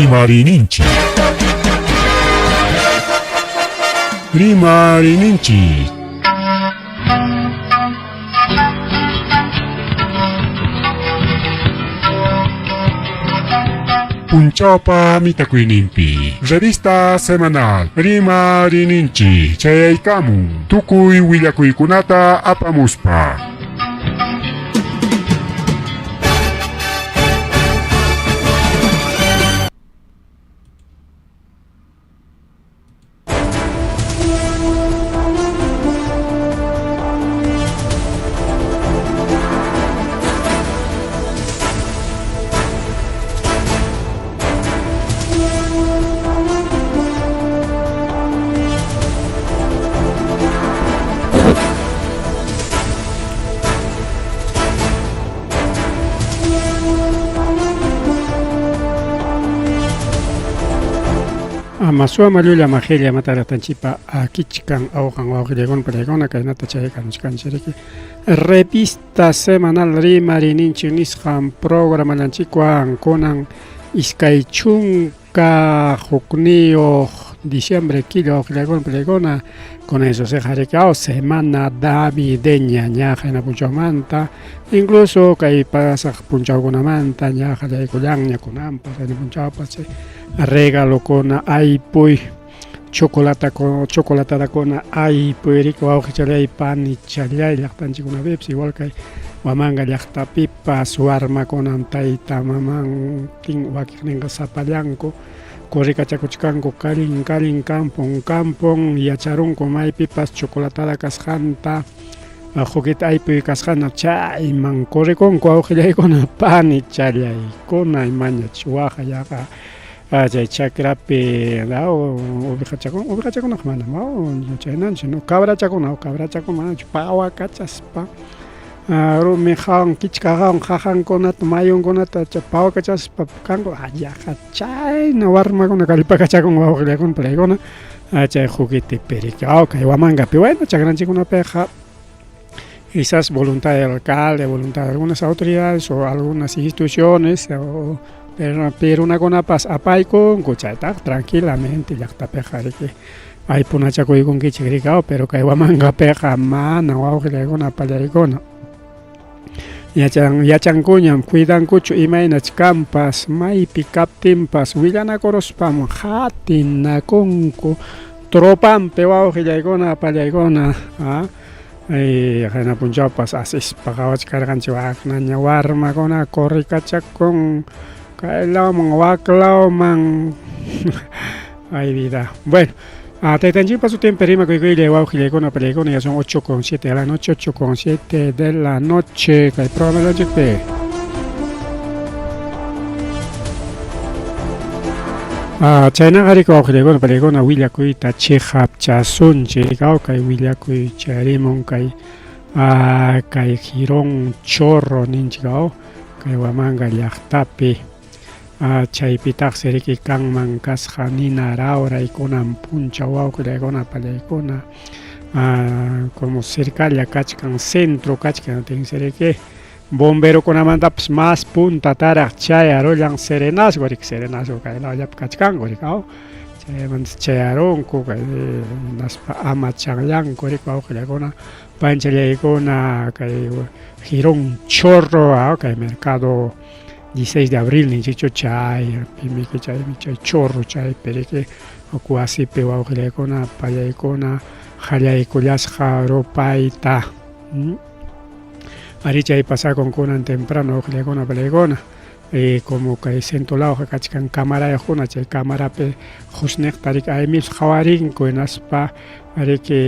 Rimariyninchik. Rimariyninchik. Punchawpa mitakuyninpi revista semanal Rimariyninchik chayaykamun tukuy willakuykunata apamuspa. Ama suama llulla majilla mataraqtanchikpa akichkan awqan wawqillaykuna palaykuna kaynata chaykamuchkanchik revista semanal rimariyninchik nisqan programallanchikwan kunan 21 diciembre killa wawqillaykuna palaykuna kunan eso semana navideña ña qayna punchawmanta incluso kay pasaq punchawkunamanta ña qallaykullanña kunanpas qayna punchawpas regalokuna aypuy chocolata chocolatadakuna aypuy riki wawqichallay panichallay llaqtanchikkunapipas igual kay Huamanga llaqtapipas warmakunam tayta mamantin wakiqninqa sapallanku corrikachakuchkanku kallin kallin kampun kampun yacharunku maypipas chocolatada kasqanta qullqita aypuy kasqanta chayman corrikunku wawqillaykuna panichallaykuna imañach waqa yaqa chay chakrapi ovejachakuna ovejachakunaqa manam chaynanchu no cabrachakuna cabrachakuna manachu pawakachaspa rumi hawan kichka hawan qaqankunata mayunkunata pawakachaspa kanku yaqa chayna warmakuna kallpakachakun wawqillakuna palaykuna chay juguetepi riki kay Huamangapi bueno chakranchikkunapiqa quizás voluntad del alcalde, voluntad de algunas autoridades o algunas instituciones o pero runakunapas apaykunku chaytaqa tranquilamente llaqtapiqa riki aypunachakuykunkichik riki pero kay Huamangapiqa mana wawqillaykuna apallaykuna yachan yachankuñam cuidankuchu imaynach kanpas maypi kaptinpas willanakuruspam qatinakunku tropanpi wawqillaykuna apallaykuna qayna punchawpas asispa qawachkarqanchik waknaña warmakuna corrikachakun kay lawman wak lawman ay vida bueno taytanchikpa sutinpi rimakuykuylay wawqillaykuna apallaykuna ya son 8 con 7 de la noche 8 con 7 de la noche kay programallanchikpi chaynaqa riki wawqillaykuna apallaykuna willakuyta chiqapchasunchik kay willakuy chayarimun kay kay Jirón Chorro ninchik kay Huamanga llaqtapi chaypitaqsi riki kanman kasqa nina rawray kunan punchaw wawqillaykuna apallaykuna como cercalla kachkan centro kachkan tinsi riki bomberokunamantapas mas puntataraq chayarullan serenazgo riki serenazgo kay lawllapi kachkanku riki chaymanta chayarunku kay hinaspa amachanllanku riki wawqillaykuna panchallaykuna kay Jirón Chorro kay mercado 16 de abril ninchikchu chaypimi chaymi chay chorro chaypi riki huk wasipi wawqillaykuna pallaykuna qallaykullasqa rupayta ari chay pasakun kunan temprano wawqillaykuna pallaykuna como kay centro lawqa kachkan camarayuqkuna chay camarapi qusniqta riki aymipas qhawarinku hinaspa riki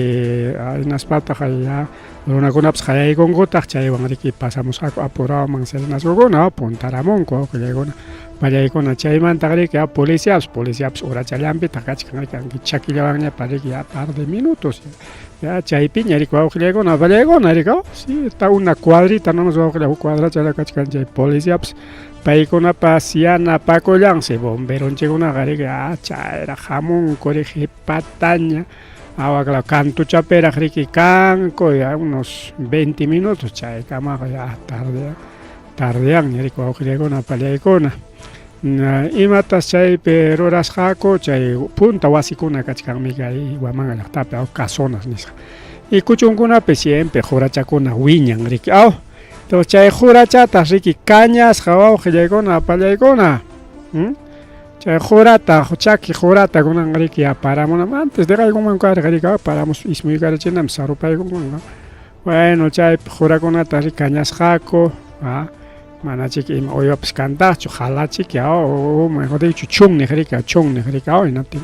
hinaspataq ya runakunapas qayaykunkutaq chaywan riki pasamusqaku apuraman serenazgokuna puntaramunku wawqillaykuna pallaykuna chaymanta riki policiapas policiapas urachallanpitaq kachkan riki chakillawanña riki ya par de minutos ya chaypiña riki wawqillaykuna pallaykuna riki sí está una cuadrita nomás wawqilla huk cuadrachalla kachkan chay policiapas paykunapas yanapakullansi bomberonchikkunaqa riki chayraq hamunku riki qhipataña awaklaw kantuchapiraq riki kanku ya unos 20 minutos chaykamaqa ya tarde tardeanña riki wawqillaykuna pallaykuna. Imatas chaypi rurasqaku chay punta wasikuna kachkanmi kay Huamanga llaqtapi aw casonas nisqa. Y kuchunkunapi siempre qurachakuna wiñan riki aw. Entonces chay qurachatas riki kañasqa wawqillaykuna apallaykuna. Chay qurata chaki qurata kunan riki aparamunam antes deqaykunman karqa riki aparamus ismuykarachinam sarupaykunman. Bueno chaypi qurakunata riki kañasqaku manachiki ima uywapas kantaqchu qalachiki mejor dicho chunniq riki chunniq riki hinaptin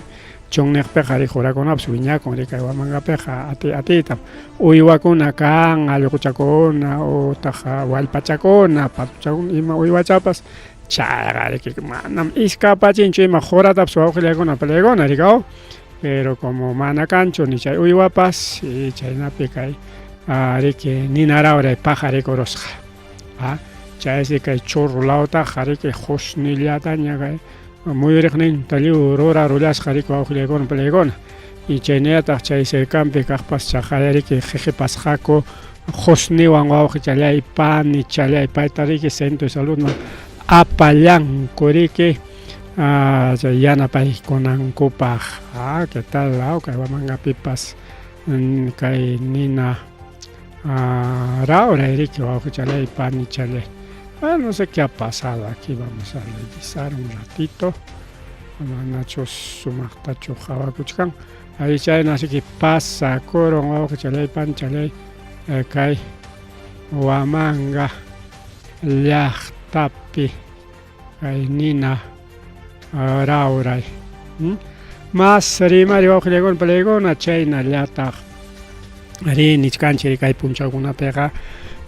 chunniqpiqa riki qurakunapas wiñakun riki kay Huamangapiqa ati atiytam uywakuna kan allquchakuna utaq wallpachakuna patuchakuna ima uywachapas chayqa riki manam iskapachinchu ima quratapas wawqillaykuna palaykuna riki pero como mana kanchu ni chay uywapas y chaynapi kay riki ninarawray paqarikurusqa chaysi kay churro lawtaqa riki qusnillataña kay muyuriqninta lliw rurarullasqa riki wawqillaykuna palaykuna y chaynallataq chay cercanpi kaqpas chaqaya riki qhiqipasqaku qusniwan wawqichallay panichallay payta riki centro de saludman apallanku riki chay yanapaykunankupaq que tal kay Huamangapipas kay nina rawray riki wawqichalay panichalay no sé qué ha pasado aquí vamos a revisar un ratito manachus sumaqtachu qhawakuchkan ahí chayna así que pasakurun wawqichalay panichalay kay Huamanga llaqtapi kay nina rawray mas rimari wawqillaykuna palaykuna chaynallataq ri nichkanchik kay punchawkunapiqa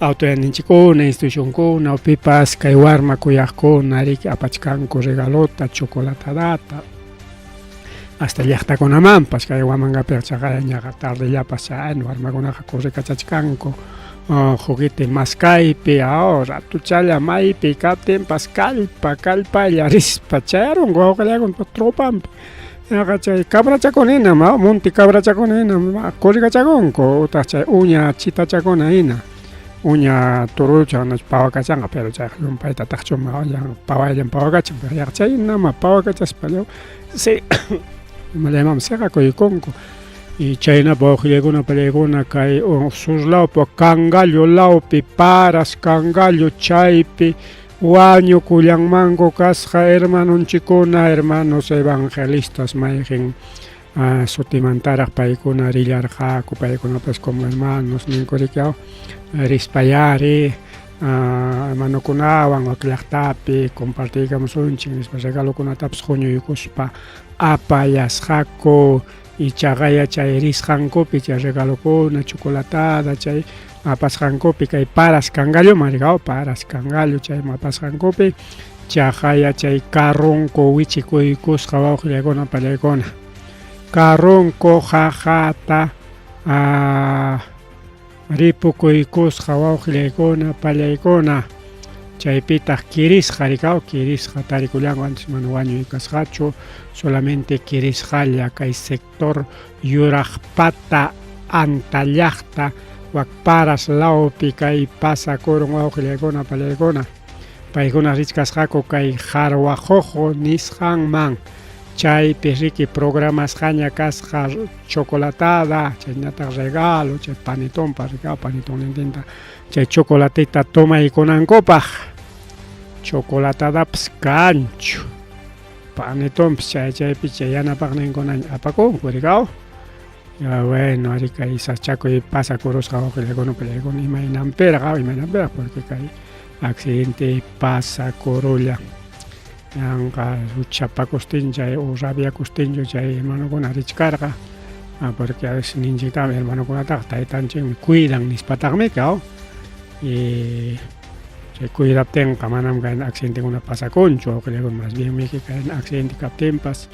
autoridadninchikkuna institucionkuna pipas kay warma kuyaqkuna riki apachkanku regalota chocolatadata hasta llaqtakunamanpas kay Huamangapiqa chaqaya ñaqa tardellapas chayna warmakunaqa correkachachkanku juguete maskaypi ratuchalla maypi kaptinpas kallpa kallpalla rispa chayarunku wawqillaykuna tropanpi yaqa chay cabrachakuna hinam monte cabrachakuna hinam correkachakunku utaq chay uña chitachakuna hina uña turucha pawakachanqa pero chayqa llumpaytataqchu pawayllam pawakachan pero yaqa chaynama pawakachaspa imallaymanpas seqakuykunku y chaynapa wawqillaykuna pallaykuna kay sur lawpi Cangallo lawpi Paras Cangallo chaypi wañukullanmanku kasqa hermanonchikkuna hermanos evangelistas mayqin sutimantaraq paykuna rillarqaku paykunapas como hermanos ninku riki rispayari hermanokunawan wak llaqtapi compartiykamusunchik nispa regalokunatapas huñuykuspa apallasqaku ichaqa chay risqankupi chay regalokuna chocolatada chay apasqankupi kay Paras Cangalloman riki Paras Cangallo chayman apasqankupi chaqaya chay carronku wichikuykusqa wawqillaykuna pallaykuna carronku qaqata ripukuykusqa wawqillaykuna pallaykuna chaypitaq kirisqa riki kirisqa tarikullanku antes mana wañuy kasqachu solamente kirisqalla kay sector Yuraqpata Anta llaqta wak Paras lawpi kay pasakurun wawqillaykuna pallaykuna paykuna richkasqaku kay Jarwajojo nisqanman chaypi riki programasqaña kasqa chocolatada chaynataq regalo chay panetonpa riki panetonnintinta chay chocolatita tomaykunankupaq chocolatadapas kanchu panetonpas chay chaypi chay yanapaqninkunaña apakunku riki ya bueno ari kay sachakuy pasakurusqa wawqillaykuna pallaykuna imaynanpiraq imaynanpiraq porque kay accidente pasakurullan yanqa huchapakustin chay o rabiakustinchu chay hermanokuna richkarqa porque a veces ninchiktaqmi hermanokunataqa taytanchikmi cuidan nispataqmi y chay cuidaptinqa manam kay accidentekuna pasakunchu wawqillaykuna más bien miki kay accidente kaptinpas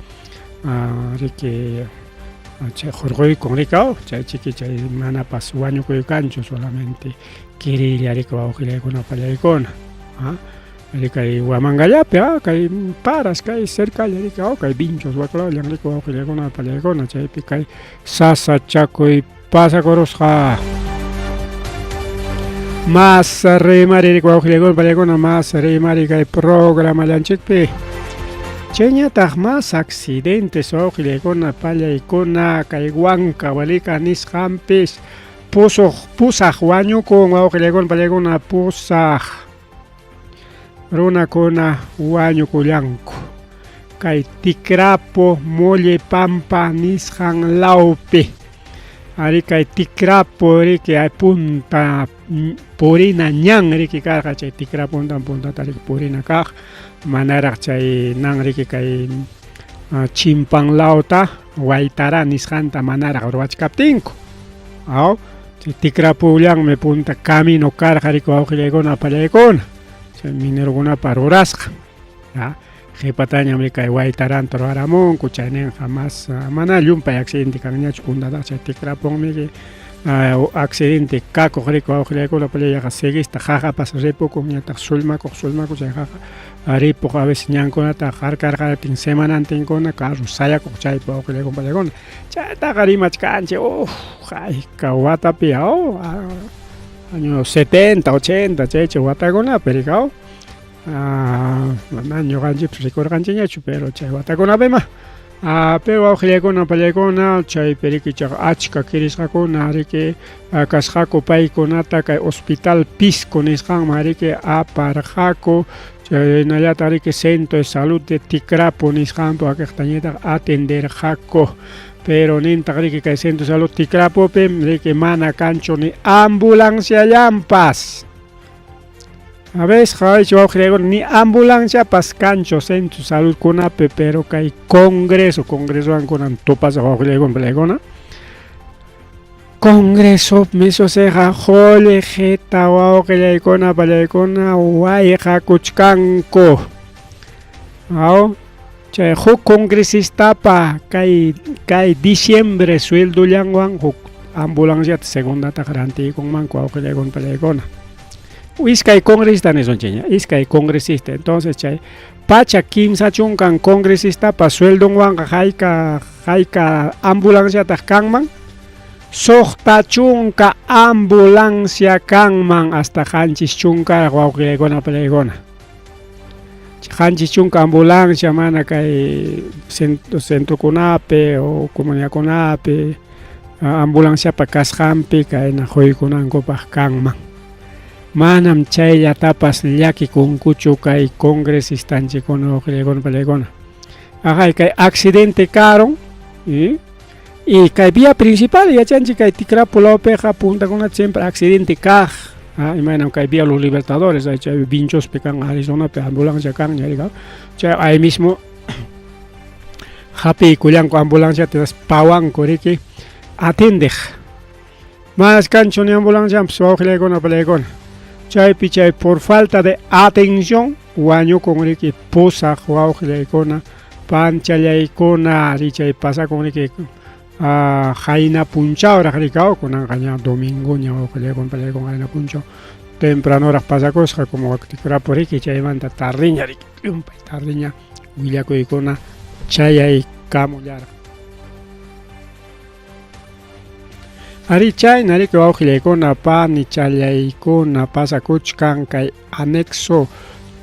riki chay hurquykun riki chay chiki chay manapas wañukuy kanchu solamente kirilla riki wawqillaykuna pallaykuna kay Huamangallapi kay Paras kay cercalla riki kay Vinchos waklawllan riki wawqillaykuna pallaykuna chaypi kay sasachakuy pasakurusqa mas rimari riki wawqillaykuna pallaykuna mas rimari kay programallanchikpi. Chayñataq más accidentes wawqillaykuna pallaykuna kay Huancavelica nisqanpis pusuq pusaq wañukun wawqillaykuna pallaykuna pusaq runakuna wañukullanku kay Ticrapo Mollepampa nisqan lawpi. Ari kay Ticrapo riki punta purina ñan riki karqa chay Ticrapuntan puntata riki purina kaq manaraq chay nan riki kay chimpan lawta Waytara nisqanta manaraq ruwachkaptinku. Aw, chay Ticrapullanmi punta camino karqa riki wawqillaykuna apallaykuna chay minerokunapa rurasqan. Qhipatañam kay Waytaranta ruwaramunku chayninqa mas mana llumpay accidente kanñachu puntataqa chay Ticrapunmi accidente kakuq riki wawqillaykuna yaqa seguista qaqapas ripukun ñataq sullmakuq sullmakuq chay qaqa ripuq a veces ñankunata harkarqariptin semanantinkuna carro sayakuq chaypi wawqillaykuna pallaykuna chaytaqa rimachkanchik uf hayka watapi aw año 70 80 chaycha watakunapi riki aw mana ñuqanchikpas rikurqanchikñachu pero chay watakunapima pero wawqillaykuna pallaykuna chaypi riki chaqa achka kirisqakuna riki kasqaku paykunata kay hospital Pisco nisqanman riki aparqaku chaynallataq riki centro de salud de Ticrapo nisqanpi wakiqtañataq atenderqaku pero nintaq riki kay centro de salud Ticrapopi riki mana kanchu ni ambulanciallanpas. A veces qhawaychik wawqillaykuna ni ambulanciapas kanchu centro saludkunapi pero kay congreso congresowan kunan tupasaq wawqillaykuna palaykuna congreso misusiqa qullqita wawqillaykuna palaykuna wayqakuchkanku aw chay huk congresistapa kay kay diciembre sueldollanwan huk ambulanciata segundataq rantiykunmanku wawqillaykuna palaykuna iskay congresista nisunchikña iskay congresista entonces chay pacha kimsa chunkan congresistapa sueldonwanqa hayka hayka ambulanciataq kanman suqta chunka ambulancia kanman hasta qanchis chunkaraq wawqillaykuna palaykuna qanchis chunka ambulancia mana kay centrokunapi o comunidadkunapi ambulanciapa kasqanpi kayna quykunankupaq kanman manam chayllatapas llakikunkuchu kay congresistanchikkuna wawqillaykuna palaykuna ajay kay accidente karun y kay vía principal yachanchik kay Ticrapo lawpiqa puntakunata siempre accidente kaq imaynam kay vía Los Libertadores chay Vinchospi kan Arizonapi ambulancia kan chay ahí mismo hapiykullanku ambulanciata pawanku riki atendeq manas kanchu ni ambulanciapas wawqillaykuna palaykuna chaypi chay por falta de atención wañukun riki pusaq wawqillaykuna panchallaykuna ri chay pasakun riki qayna punchawraq riki kunanqa ña domingoña wawqillaykuna palaykuna qayna punchaw tempranoraq pasakusqa como Ticrapo riki chaymanta tardeña riki llumpay tardeña willakuykuna chayaykamullarqa. Ari chayna riki wawqillaykuna panichallaykuna pasakuchkan kay anexo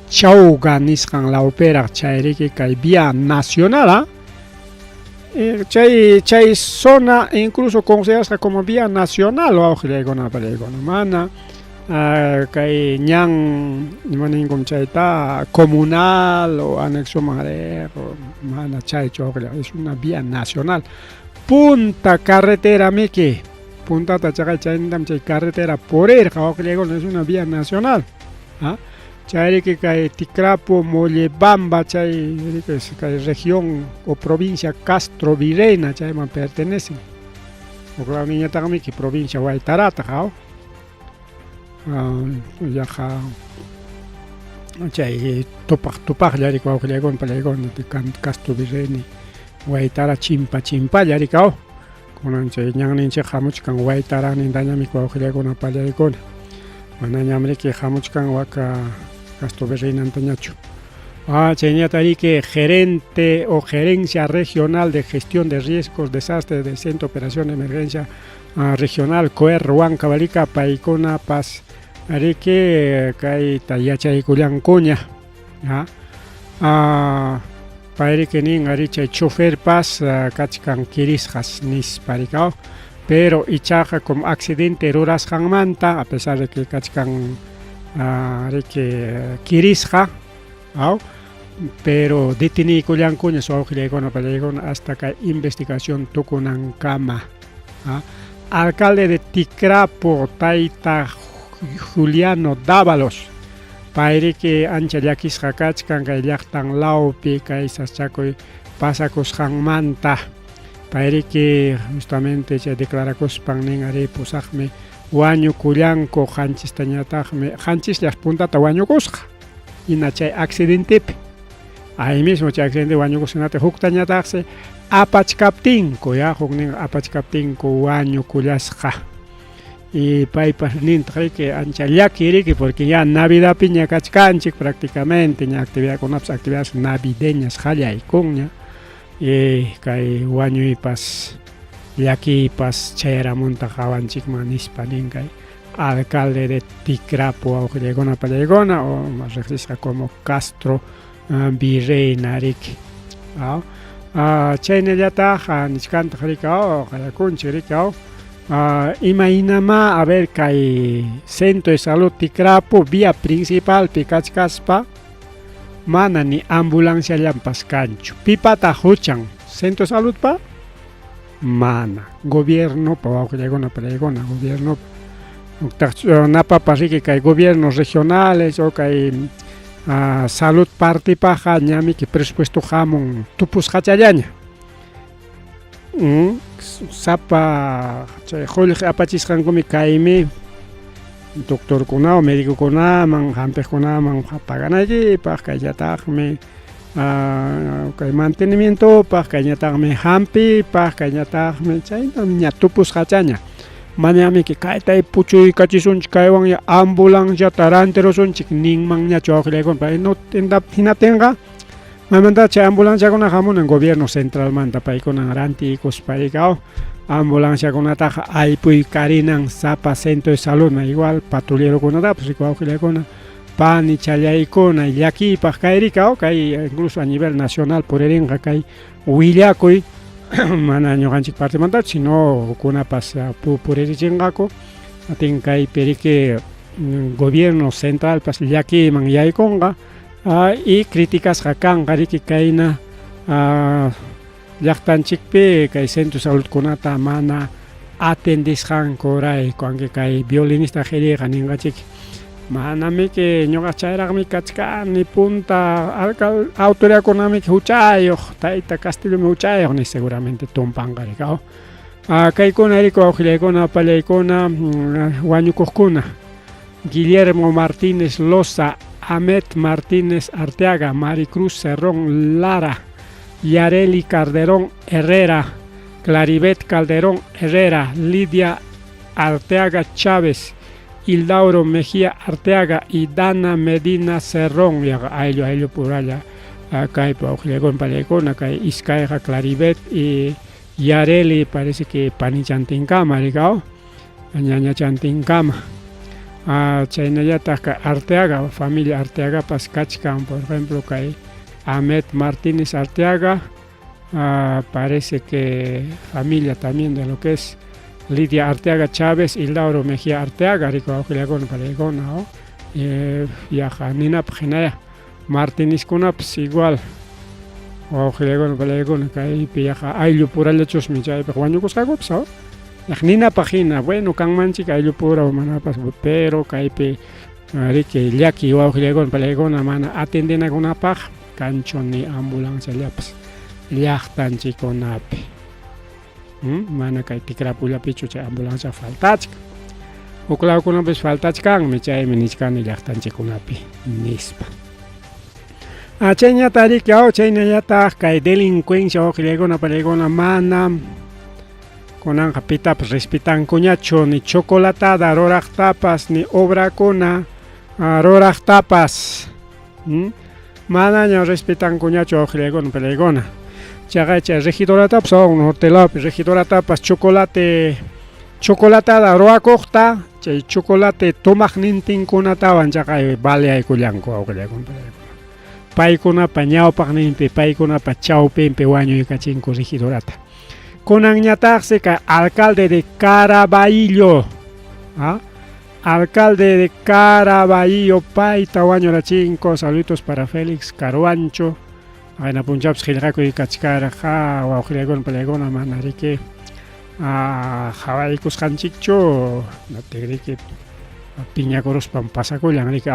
Chauga nisqan lawpiraq chay riki kay vía nacional chay chay zona incluso considerasqa como vía nacional wawqillaykuna palaykuna mana kay ñan ima ninkum chayta comunal o anexoman riq mana chaychu wawqilla es una vía nacional punta carretera miki puntata chaqay chaynintam chay carretera purirqa wawqillaykuna es una vía nacional chayriki kay Ticrapo Mollebamba chay kay región o provincia Castro Virreina chayman pertenecen huk lawninñataqmi provincia Waytarataq aw yaqa chay tupaq tupaqlla riki wawqillaykuna palaykuna Castro Virreina Waytara chimpa chimpalla riki aw kunan chay ñanninchik hamuchkan Waytaranintañami wawqillaykuna pallaykuna manañam riki hamuchkan waka Castro Virreinantañachu chayñata riki gerente o gerencia regional de gestión de riesgos desastres del centro de operación de emergencia regional COER Huancavelica paykunapas riki kayta yachaykullankuña. Payriki nin ari chay choferpas kachkan kirisqas nispa rikaw. Pero ichaqa como accidente rurasqanmanta a pesar de que kachkan riki kirisqa aw pero deteniykullankuñas wawqillaykuna pallaykuna hasta kay investigación tukunankama. Alcalde de Ticrapo, tayta Juliano Dávalos, payriki ancha llakisqa kachkan kay llaqtan lawpi kay sasachakuy pasakusqanmanta. Payriki justamente chay declarakuspan nin ari pusaqmi wañukullanku qanchistañataqmi qanchisllas puntata wañukusqa hina chay accidentepi. Ahí mismo chay accidente wañukusqanata huktañataqsi apachkaptinku ya huknin apachkaptinku wañukullasqa. Y paypas nintaq riki ancha llaki riki porque ya navidapiña kachkanchik prácticamente ña actividadkunapas actividades navideñas qallaykunña y kay wañuypas llakiypas chayaramuntaq qawanchikman nispa nin kay alcalde de Ticrapo wawqillaykuna pallaykuna o más riqsisqa como Castro Virreina riki. Chaynallataq nichkantaq riki qayakunchik riki imaynamá a ver kay centro de salud Ticrapo vía principalpi kachkaspa mana ni ambulanciallampas kanchu. Pipataq huchan centro de saludpa? Mana. Gobiernopa wawqillaykuna pallaykuna gobiernopa. Napapas riki kay gobiernos regionales o kay salud partipaqqa ñamiki presupuesto hamun tupusqachallaña. Sapa chay qullqi apachisqankumi kaymi doctorkunawan medicokunaman hampiqkunaman paganaykipaq kayllataqmi kay mantenimientopaq kayñataqmi hampiypaq kayñataqmi chaynam ña tupusqachaña. Manamiki kayta puchuykachisunchik kaywan ambulanciata rantirusunchik ninmanñachu wawqillaykuna hinaptinqa maymanta chay ambulanciakuna hamunan gobierno centralmanta paykunan rantiykuspa rikaw ambulanciakunataqa aypuykarinan sapa centro de saludman igual patrullerokunatapas riki wawqillaykuna panichallaykuna llakiypaq kay rikaw kay incluso a nivel nacional puririnqa kay willakuy mana ñuqanchik partemantachu sino hukkunapas puririchinqaku atin kaypi riki gobierno centralpas llakiyman yaykunqa y criticasqa kanqa riki kayna llaqtanchikpi kay centro de saludkunata mana atendisqankurayku aunque kay violinista qillqa ninqachik manamiki ñuqa chayraqmi kachkani punta autoridadkunamiki huchayuq tayta Castillomi huchayuq ni seguramente tumpanqa rikaw. Kaykuna riki wawqillaykuna pallaykuna wañukuqkuna Guillermo Martínez Loza, Ahmed Martínez Arteaga, Maricruz Cerrón Lara, Yareli Calderón Herrera, Claribet Calderón Herrera, Lidia Arteaga Chávez, Hildauro Mejía Arteaga y Dana Medina Cerrón yaqa ayllu ayllu puralla kaypi wawqillaykuna pallaykuna kay iskayqa Claribet y Yareli parece que panichantinkama rikaw ñañachantinkama. Chaynallataq kay Arteaga familia Arteagapas kachkan por ejemplo kay Ahmed Martínez Arteaga parece que familia también de lo que es Lidia Arteaga Chávez y Lauro Mejía Arteaga riki wawqillaykuna pallaykuna yaqa ninapaq hinaya Martinezkunapas igual wawqillaykuna pallaykuna kaypi yaqa ayllu purallachusmi chaypiqa wañukusqakupas yaq ninapaq hina bueno kanmanchik ayllu pura manapas pero kaypi riki llaki wawqillaykuna pallaykuna mana atendenakunapaq kanchu ni ambulanciallapas llaqtanchikkunapi. Mana kay Ticrapullapichu chay ambulancia faltachkan. Huk lawkunapis faltachkanmi chaymi nichkani llaqtanchikkunapi nispa. Chayñata riki chaynallataq kay delincuencia wawqillaykuna pallaykuna manam kunanqa pitapas respetankuñachu ni chocolatada ruraqtapas ni obrakuna ruraqtapas manaña respetankuñachu wawqillaykuna pallaykuna. Chaqa chay regidoratapas norte lawpi regidoratapas chocolate chocolatada ruwakuqta chay chocolate tomaqnintinkunatawan chaqay baleaykullanku wawqillaykuna pallaykuna. Paykunapa ñawpaqninpi, paykunapa chawpinpi wañuykachinku regidorata. Kunanñataqsi kay alcalde de Carabayllo, ¿ah? Alcalde de Carabayllo payta wañurachinku. Saludos para Félix Carhuancho. Qayna punchawpis qillqakuy kachkarqa wawqillaykuna palaykuna mana riki qhawaykusqanchikchu, riki piñakuruspan pasakullan riki.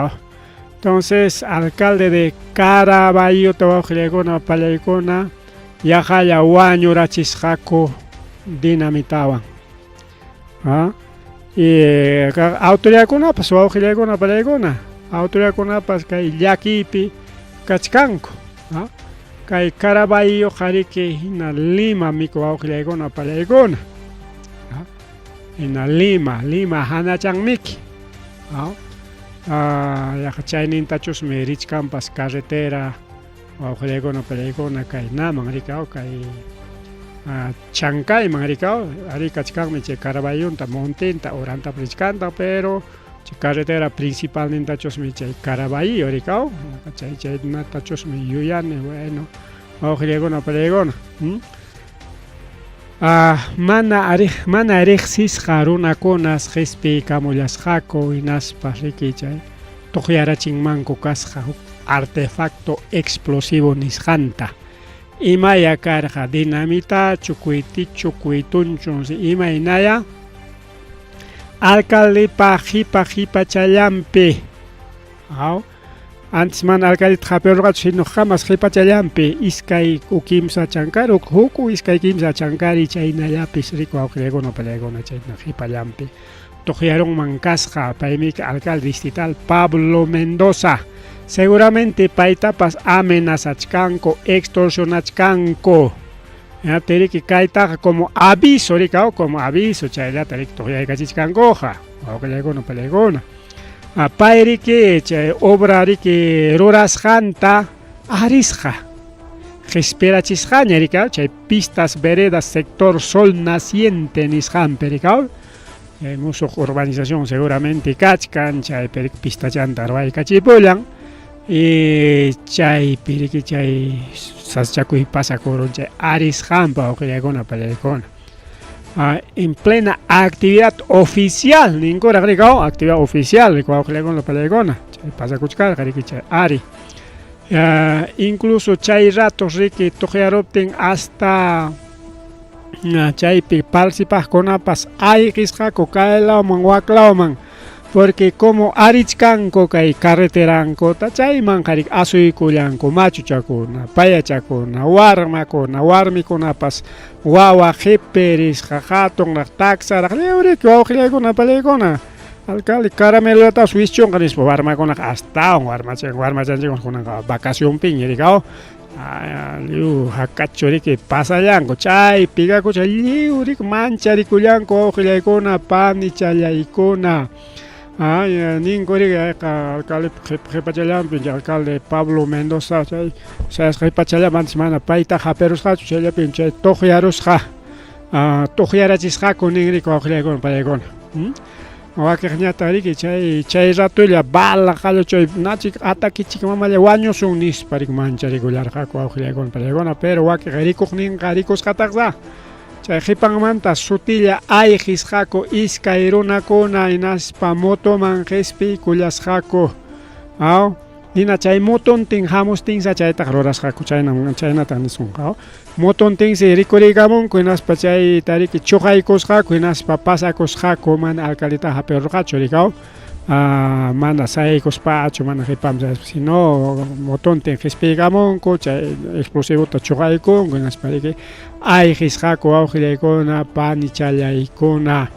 Entonces, alcalde de Carabayllo wawqillaykuna palaykuna yaqalla wañurachisqaku dinamitawan. ¿Ah? Y autoridadkunapas wawqillaykuna palaykuna autoridadkunapas kay llakiypi kachkanku. ¿Ah? Kay Carabayllo qariki hina Lima miku wawqillaykuna palaykuna. ¿Ah? Hina Lima, Lima hanachanmiki. ¿Ah? Yaqa chaynintachusmi richkanpas carretera wawqillaykuna palaykuna kay naman rikaw kay Chancayman rikaw ari kachkanmi chay Carabayllunta montinta uranta richkanta, pero chay carretera principalnintachusmi chay Carabayllo rikaw chay chaynatachusmi yuyani. Bueno, wawqillaykuna palaykuna, mana riqsisqa runakunas qispiykamullasqaku hinaspa riki chay tuqyarachinmanku kasqa huk artefacto explosivo nisqanta. Imaya karqa dinamitachu, kuitichu, kuitunchu, imaynaya alcaldepa qipa qipachallanpi. Aw, antes mana alcaldeta hapirurqachu, sino hamas qipachallanpi iskay u kimsa chankari, huk u iskay kimsa chankari chaynallapis riku wawqillaykuna palaykuna chayna qipallanpi tuqyarunman kasqa. Paymi alcalde distrital Pablo Mendoza. Seguramente paytapas amenazachkanku, extorsionachkanku. Riki kaytaqa como aviso rikaw, como aviso chayllata riki tuqyaykachichkankuqa wawqillaykuna palaykuna. Pay riki chay obra riki rurasqanta arisqa qispirachisqaña rikaw chay pistas veredas sector Sol Naciente nisqanpi rikaw. Chay musuq urbanización seguramente kachkan chaypi pistachanta ruwaykachipullan y chaypi riki chay sasachakuy pasakurun chay arisqanpa wawqillaykuna palaykuna. En plena actividad oficial ninkuraq rikaw, actividad oficial wawqillaykuna palaykuna chay pasakuchkarqa riki chay ari. Incluso chay rato riki tuqyaruptin hasta chaypi participaqkunapas ayqisqaku kaylawman waklawman, porque como arichkanku kay carreterankuta chayman riki asuykullanku machuchakuna, payachakuna, warmakuna, warmikunapas wawa qipirisqa hatunraq taksaraq lliw riki wawqillaykuna palaykuna. Alcalde caramelotapas wischunqa nispa warmakunaqa astawan warmachan warmachanchikuna kunanqa vacacionpiña rikaw lliw hakachu riki pasallanku chay pigakucha lliw riki mancharikullanku wawqillaykuna panichallaykuna. Ninku riki alcalde qipachallanpi alcalde Pablo Mendoza chay sayasqa qipachallanpi antes mana payta hapirusqachu chayllapi chay tuqyarusqa tuqyarachisqaku nin riki wawqillaykuna palaykuna. Wakiqñataq riki chay chay ratolla bala qallu chay nachik atakichik mamalla wañusun nispa riki mancharikullarqaku wawqillaykuna palaykuna, pero wakiq rikuqninqa rikusqataqsa chay qipanmanta sutilla ayqisqaku iskay runakuna hinaspa motoman qispiykullasqaku. Aw, hina chay motontin hamustinsa chaytaqa rurasqaku chaynam chaynata nisunqa. Motontinsi rikuriykamunku hinaspa chayta riki chuqaykusqaku hinaspa pasakusqaku mana alcaldeta hapirurqachu rikaw. Mana sayaykuspachu mana qipanpi sino motontin qispiykamunku chay explosivota chuqaykunku hinaspa riki ayqisqaku wawqillaykuna panichallaykuna.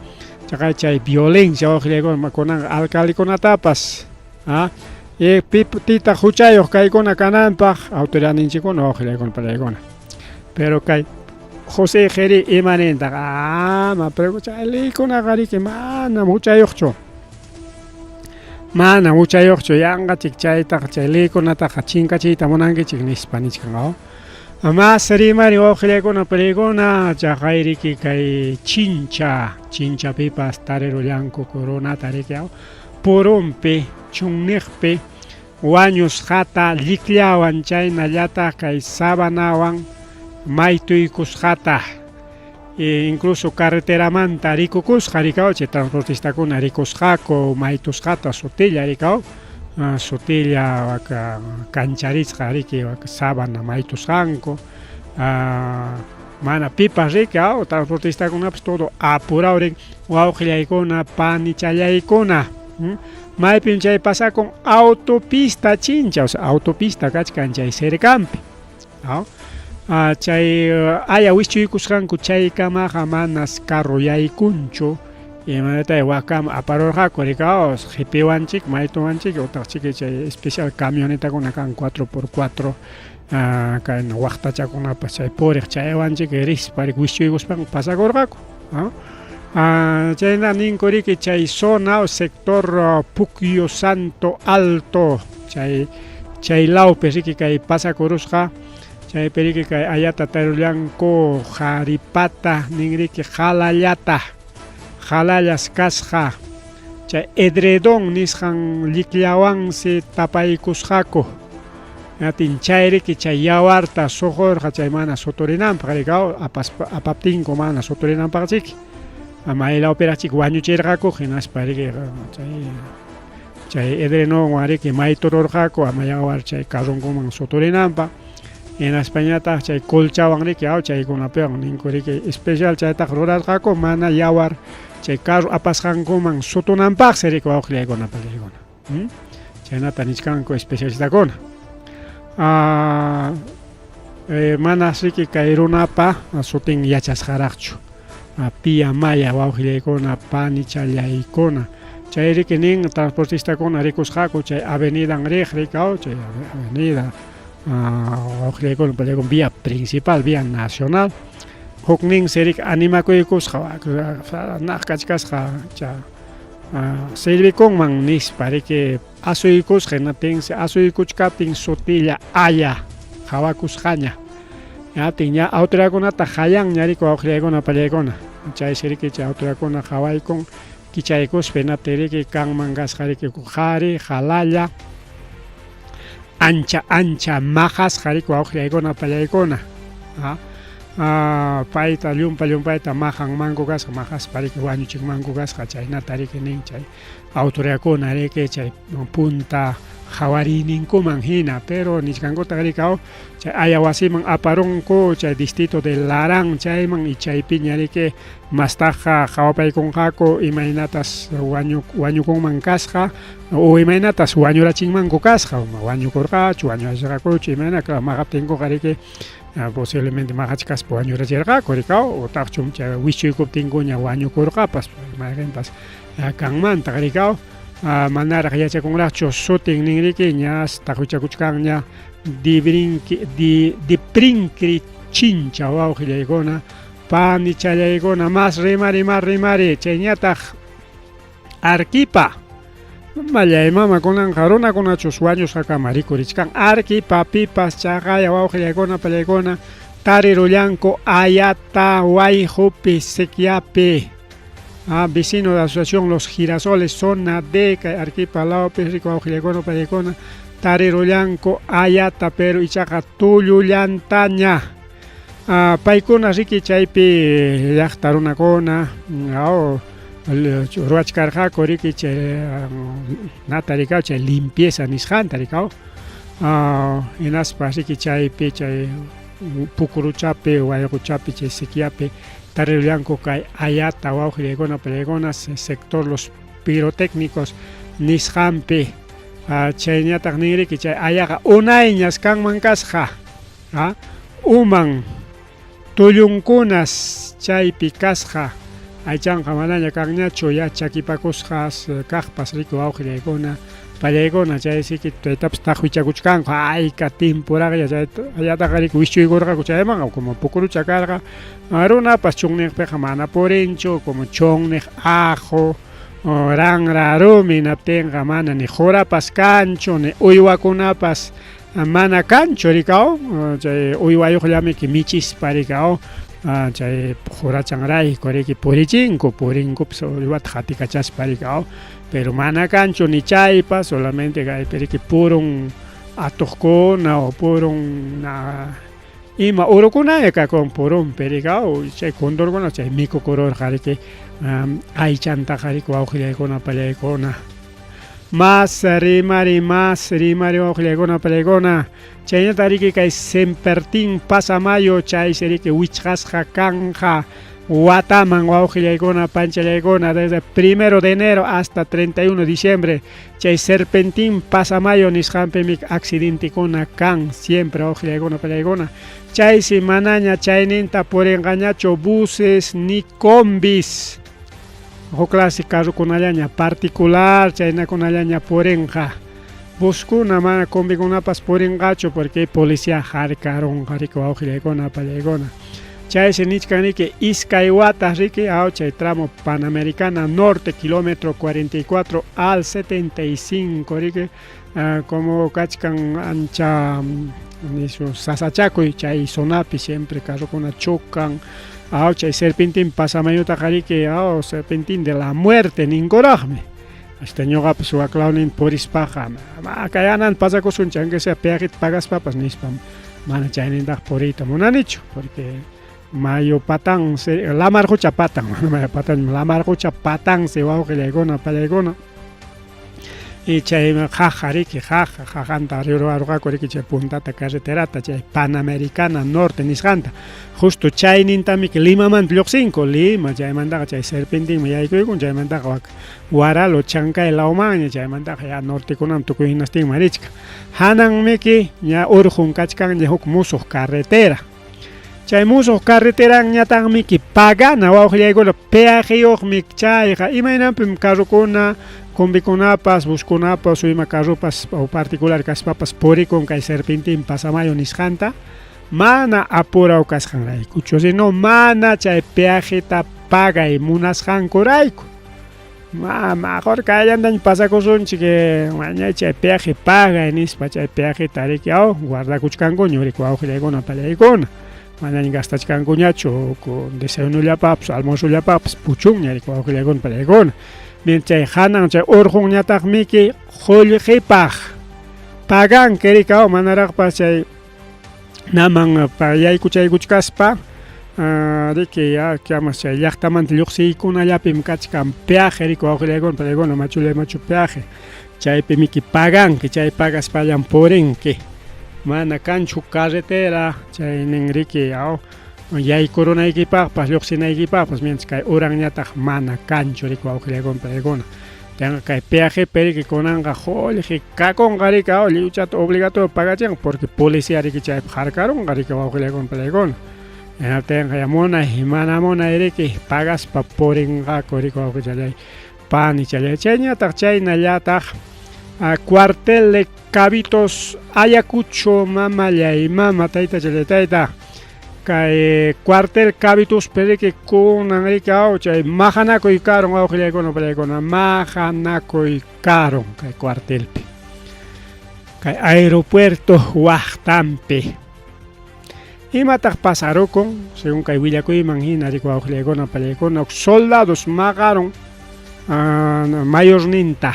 Chaqay chay violencia wawqillaykuna kunanqa alcaldekunatapas pitaq huchayuq kaykuna kananpaq autoridadninchikkuna wawqillaykuna palaykuna. Pero kay José Jerí imanintaq ama pero chay leykunaqa riki manam huchayuqchu. Manam huchayuqchu yanqachik chaytaqa chay leykunataqa chinkachiyta munankichik nispa nichkan. Mas rimari wawqillaykuna palaykuna chaqay riki kay chincha chinchapipas tarirullanku runata riki purunpi chunniqpi. Wañusqata llikllawan chaynallataq kay sabanawan maytuykusqata. E incluso carreteramanta rikukusqa rikaw chay transportistakuna rikusqaku maytusqata sutilla rikaw sutilla waka kancharisqa riki waka sabana maytusqanku mana pipas riki transportistakunapas todo apurao rin wawqillaykuna panichallaykuna maypim chay pasakun autopista chincha o sea autopista kachkan chay cercanpi. Chay aya wischuykusqanku chaykamaqa manas carro yaykunchu imanatay wakama aparurqaku rikaw qipiwanchik maytuwanchik utaq chiki chay especial camionetakuna kan 4x4 kayna waqtachakunapas chay puriq chaywanchik rispa wischuykuspanku pasakurqaku. Chayna ninku riki chay zona o sector Puquio Santo Alto chay chay lawpi riki kay pasakurusqa chaypi riki kay ayata tarullanku qaripata ninriki qalallata qalallas kasqa chay edredón nisqan llikllawansi tapaykusqaku atin chay riki chay yawarta suqurqa chay mana suturinanpaq rikaw apaspa apaptinku mana suturinanpaq chiki maylawpiraq chiki wañuchirqaku hinaspa riki chay chay edrenonwan riki maytururqaku ama yawar chay carronkuman suturinanpaq hinaspañataq chay colchawan riki aw chaykunapiwan ninku riki especial chaytaqa rurarqaku mana yawar chay carro apasqankuman sutunanpaqsi riki wawqillaykuna pallaykuna. Chaynata nichkanku especialistakuna. Manas riki kay runapa sutin yachasqaraqchu. Pia maya wawqillaykuna panichallaykuna. Chay riki nin transportistakuna rikusqaku chay avenidan riq rikaw chay avenida wawqillaykuna pallaykuna vía principal, vía nacional. Hukninsi riki animakuykusqa naq kachkasqa cha servikunman nispa riki asuykusqa hinaptinsi asuykuchkaptin sutilla aya qawakusqaña. Hinaptin ña autoridadkunata qayanña riki wawqillaykuna pallaykuna. Chaysi riki chay autoridadkuna qawaykun kichaykuspa hinaptin riki kanman kasqa riki qari qalalla ancha ancha maqasqa riki wawqillaykuna pallaykuna. Payta llumpa llumpayta maqanmanku kasqa maqaspa riki wañuchinmanku kasqa chaynata riki nin chay autoridadkuna riki chay punta qawariyninkuman hina pero nichkankutaq riki chay aya wasiman aparunku chay distrito de Larán chayman y chaypiña riki mastaqa qawapaykunqaku imaynatas wañukunman kasqa o imaynatas wañurachinmanku kasqa wañukurqachu wañurachirqakuchu imayna maqaptinkuqa riki posiblemente maqachkaspa wañurachirqaku rikaw utaqchum chay wischuykuptinkuña wañukurqapas mayqinpas kanmantaq rikaw manaraq yachakunraqchu sutin ninriki ñas taqwichakuchkanña diprinkri chincha wawqillaykuna panichallaykuna mas rimari mas rimari chayñataq Arquipa mallay mama kunanqa runakunachus wañusqakama rikurichkan Arquipa pipas chaqaya wawqillaykuna pallaykuna tarirullanku ayata wayqupi sikyapi vecino de asociación Los Girasoles zona D kay Arquipa lawpi riku wawqillaykuna pallaykuna tarirullanku ayata pero ichaqa tullullantaña. Paykuna riki chaypi llaqta runakuna ruwachkarqaku riki chay nata rikaw chay limpieza nisqanta rikaw hinaspa riki chaypi chay pukuruchapi wayquchapi chay sikyapi tarirullanku kay ayata wawqillaykuna pallaykuna sector Los Pirotécnicos nisqanpi chayñataq ninriki chay ayaqa unayñas kanman kasqa uman tullunkunas chaypi kasqa aychanqa manaña kanñachu ya chakipakusqas kaqpas riki wawqillaykuna pallaykuna chay siki chaytapas taqwichakuchkanku ayka timpuraqlla chay ayataqa riki wischuykurqaku chaymanqa como pukurucha karqa runapas chunniqpiqa mana purinchu como chunniq aqu ranra rumi hinaptinqa mana ni qurapas kanchu ni uywakunapas mana kanchu rikaw chay uywayuqllamiki michispa rikaw Chay qurachanrayku riki purichinku, purinkupis uywata qatikachaspa riki aw, pero mana kanchu ni chaypas, solamente kaypi riki purun atuqkuna o purun na ima urukunalla kakun purunpi riki aw, chay kundurkuna chay mikukururqa riki aychantaqa riki wawqillaykuna pallaykuna. Mas rimari, mas rimari wawqillaykuna pallaykuna. Chaynata riki kay Sempertín Pasamayo chaysi riki wichqasqa kanqa wataman wawqillaykuna panchallaykuna desde primero de enero hasta 31 de diciembre chay Serpentín Pasamayo nisqanpimi accidentekuna kan siempre wawqillaykuna pallaykuna chaysi manaña chayninta purinqañachu buses ni combis huk clase carrokunallaña particular chaynakunallaña purinqa. Buskuna mana combikunapas purinqachu porque policía harkarunqa riki wawqillaykuna apallaykuna. Chaysi nichkan riki iskay wata riki aw chay tramo Panamericana Norte kilómetro 44 al 75 riki como kachkan ancha nisu sasachakuy chay zonapi siempre carrokuna chocan aw chay serpentín pasamayutaqa riki aw serpentín de la muerte ninkuraqmi. Hasta ñuqapas waklawnin purispaqa ma kay anan pasakusunchik aunque sea peajita pagaspapas nispam mana chaynintaq puriyta munanichu porque mayu patan lamar qucha patan mayu patan lamar qucha patansi wawqillaykuna pallaykuna y chay qaqa riki qaqa qaqanta ruwarqaku riki chay puntata carreterata chay Panamericana Norte nisqanta justo chaynintamiki Limamanta lluqsinku Lima chaymantaqa chay serpentinman yaykuykun chaymantaqa wak Huaralo Chancay lawmanña chaymantaqa ya nortekunaman tukuy hinastinman richkan hananmiki ña urqun kachkanña huk musuq carretera chay musuq carreteranñataqmiki pagana wawqillaykuna peajeyuqmi chayqa imaynanpim carrokuna combikunapas buskunapas o ima carropas o particular kaspapas purikun kay serpentín pasamayo nisqanta mana apuraw kasqanraykuchu sino mana chay peajeta pagay munasqankurayku. Ma mejor kayllantaña pasakusunchik mañay chay peaje pagay nispa chay peajeta riki aw guardakuchkankuña riki wawqillaykuna pallaykuna manaña gastachkankuñachu desayunollapapas almuerzollapapas puchunña riki wawqillaykuna pallaykuna bien chay hanan chay urqunñataqmiki qullqipaq paganki riki aw manaraqpas chay naman yaykuchaykuchkaspa riki ya kamas chay llaqtamanta lluqsiykunallapim kachkan peaje riki wawqillaykuna pallaykuna machullay machu peaje chaypimiki paganki chay pagaspallan purinki mana kanchu carretera chaynin riki aw yaykurunaykipaqpas lluqsinaykipaqpas mientras kay uranñataq mana kanchu riki wawqillaykuna pallaykuna Tenqa kay peajepi riki kunanqa qullqi kakunqa riki aw lliwchata obligatorio pagachinqa porque policía riki chaypi harkarunqa riki wawqillaykuna palaykuna. Hinaptinqa ya munay mana munay riki pagaspa purinqaku riki wawqichallay panichallay. Chayñataq chaynallataq cuartel de Cabitos Ayacucho mamallay mama taytachallay tayta. Kay cuartel Cabituspi riki kunan riki aw chay maqanakuy karun wawqillaykuna pallaykuna maqanakuy karun kay cuartelpi. Kay aeropuerto waqtanpi. Imataq pasarukun? Según kay willakuyman hina riki wawqillaykuna pallaykuna soldados maqarun mayorninta.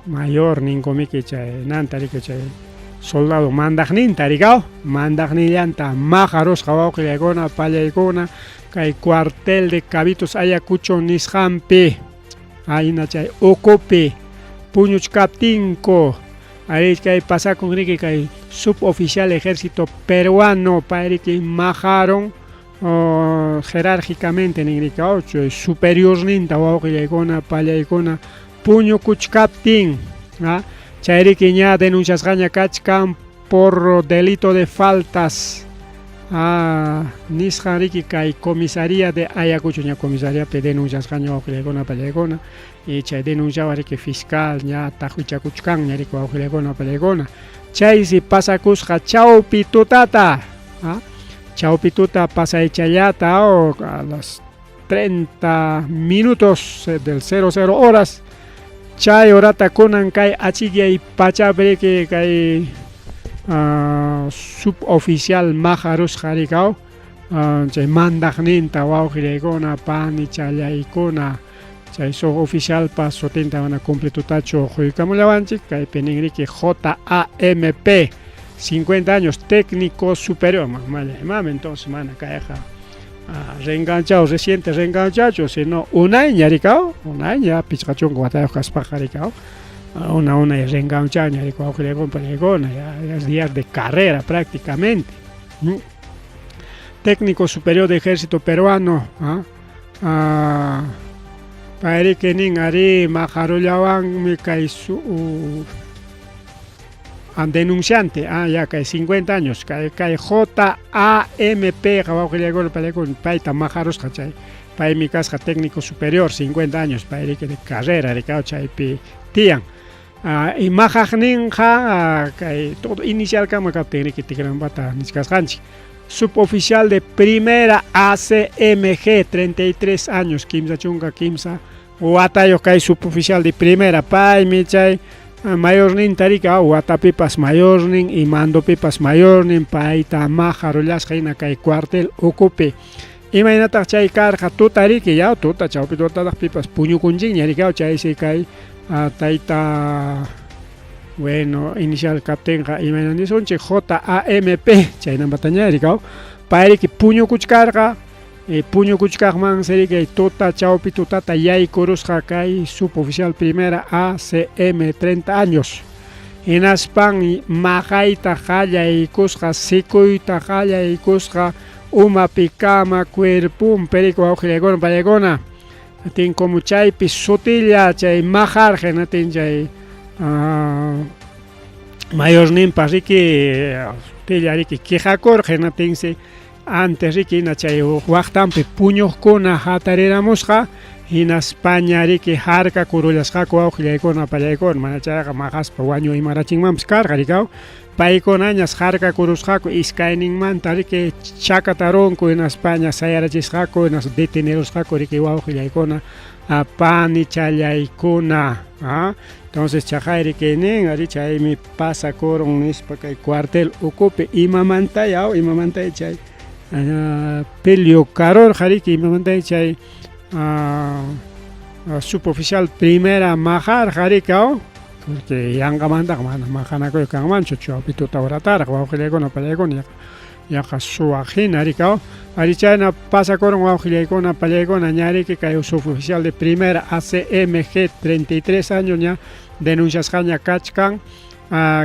Mayor ninkumiki chay nanta riki chay soldado mandaqninta rikaw mandaqnillanta maqarusqa wawqillaykuna pallaykuna kay cuartel de Cabitos Ayacucho nisqanpi ayna chay ukupi puñuchkaptinku arí kay pasakun riki kay suboficial ejército peruano pay riki maqarun jerárquicamente nin riki chay superiorninta wawqillaykuna pallaykuna puñukuchkaptin chayriki ña denunciasqaña kachkan por delito de faltas nisqan riki kay comisaría de Ayacucho ña comisariapi denunciasqaña wawqillaykuna pallaykuna y chay denunciawan riki fiscal ña taqwichakuchkanña riki wawqillaykuna pallaykuna chaysi pasakusqa chawpi tutata chawpi tuta pasaychallata a las 30 minutos del 00 horas chay horata kunan kay achikyay pachapi riki kay suboficial maqarusqa rikaw. Chay mandaqninta wawqillaykuna, panichallaykuna, chay suboficialpa sutinta mana completotachu quykamullawanchik, kaypi ninriki JAMP, 50 años, técnico superior, imam entonces mana kayqa reenganchado, reciente reenganchachu, sino unayña rikaw, unayña 50 watayuq kaspaqa rikaw, una unay reenganchaña rikaw, wawqillaykuna, panillaykuna, ya es días de carrera prácticamente. Técnico superior de ejército peruano, payriki nin ari maqarullawanmi kay su denunciante, ya kay 50 años, kay JAMP wawqillaykuna, panillaykuna, payta maqarusqa chay, paymi kasqa técnico superior, 50 años, payriki de carrera rikaw chaypi tiyan. Y maqaqninqa kay todo inicial kama kaptin riki tikranpata nichkasqanchik. Suboficial de primera ACMG, 33 años, 33 watayuq kay suboficial de primera, paymi chay mayorninta riki, watapipas mayornin y mandopipas mayornin, payta maqarullasqa hina kay cuartel ukupi. Imaynataq chay karqa tuta riki, ya tuta chawpi tutataq pipas puñukunchikña riki, chaysi kay tayta, bueno, inicial kaptinqa imayna nisunchik JAMP, chaynamataña rikaw, payriki puñukuchkarqa, puñukuchkaqmansi riki tuta chawpi tutata yaykurusqa kay suboficial primera ACM, 30 años. Hinaspan maqayta qallaykusqa, sikuyta qallaykusqa, umapikama cuerpunpi riki wawqillaykuna, pallaykuna. Tin como chaypi sutilla chay maqarqa, hinatin chay mayorninpa riki sutilla riki quejakurqa, hinatinsi antes riki hina chay waqtanpi puñuqkuna hatariramusqa, hinaspaña riki harkakurullasqaku wawqillaykuna, pallaykuna, mana chayqa maqaspa wañu imarachinmanpas karqa rikaw. Paykunañas harkakurusqaku iskayninmanta riki chakatarunku, hinaspaña sayarachisqaku, hinas detenerusqaku riki wawqillaykuna, panichallaykuna. Entonces chaqay riki nin, ari chaymi pasakurun nispa kay cuartel ukupi, imamantay aw, imamantay chay pelio karurqa riki, imamantay chay suboficial primera maqarqa riki aw, porque yanqamantaqa mana maqanakuy kanmanchu chawpi tuta horataraq wawqillaykuna, pallaykuna, yaqa suwaq hina rikaw. Ari chayna pasakurun wawqillaykuna, pallaykuna, ña riki kay suboficial de primera ACMG, 33 años, ña denunciasqaña kachkan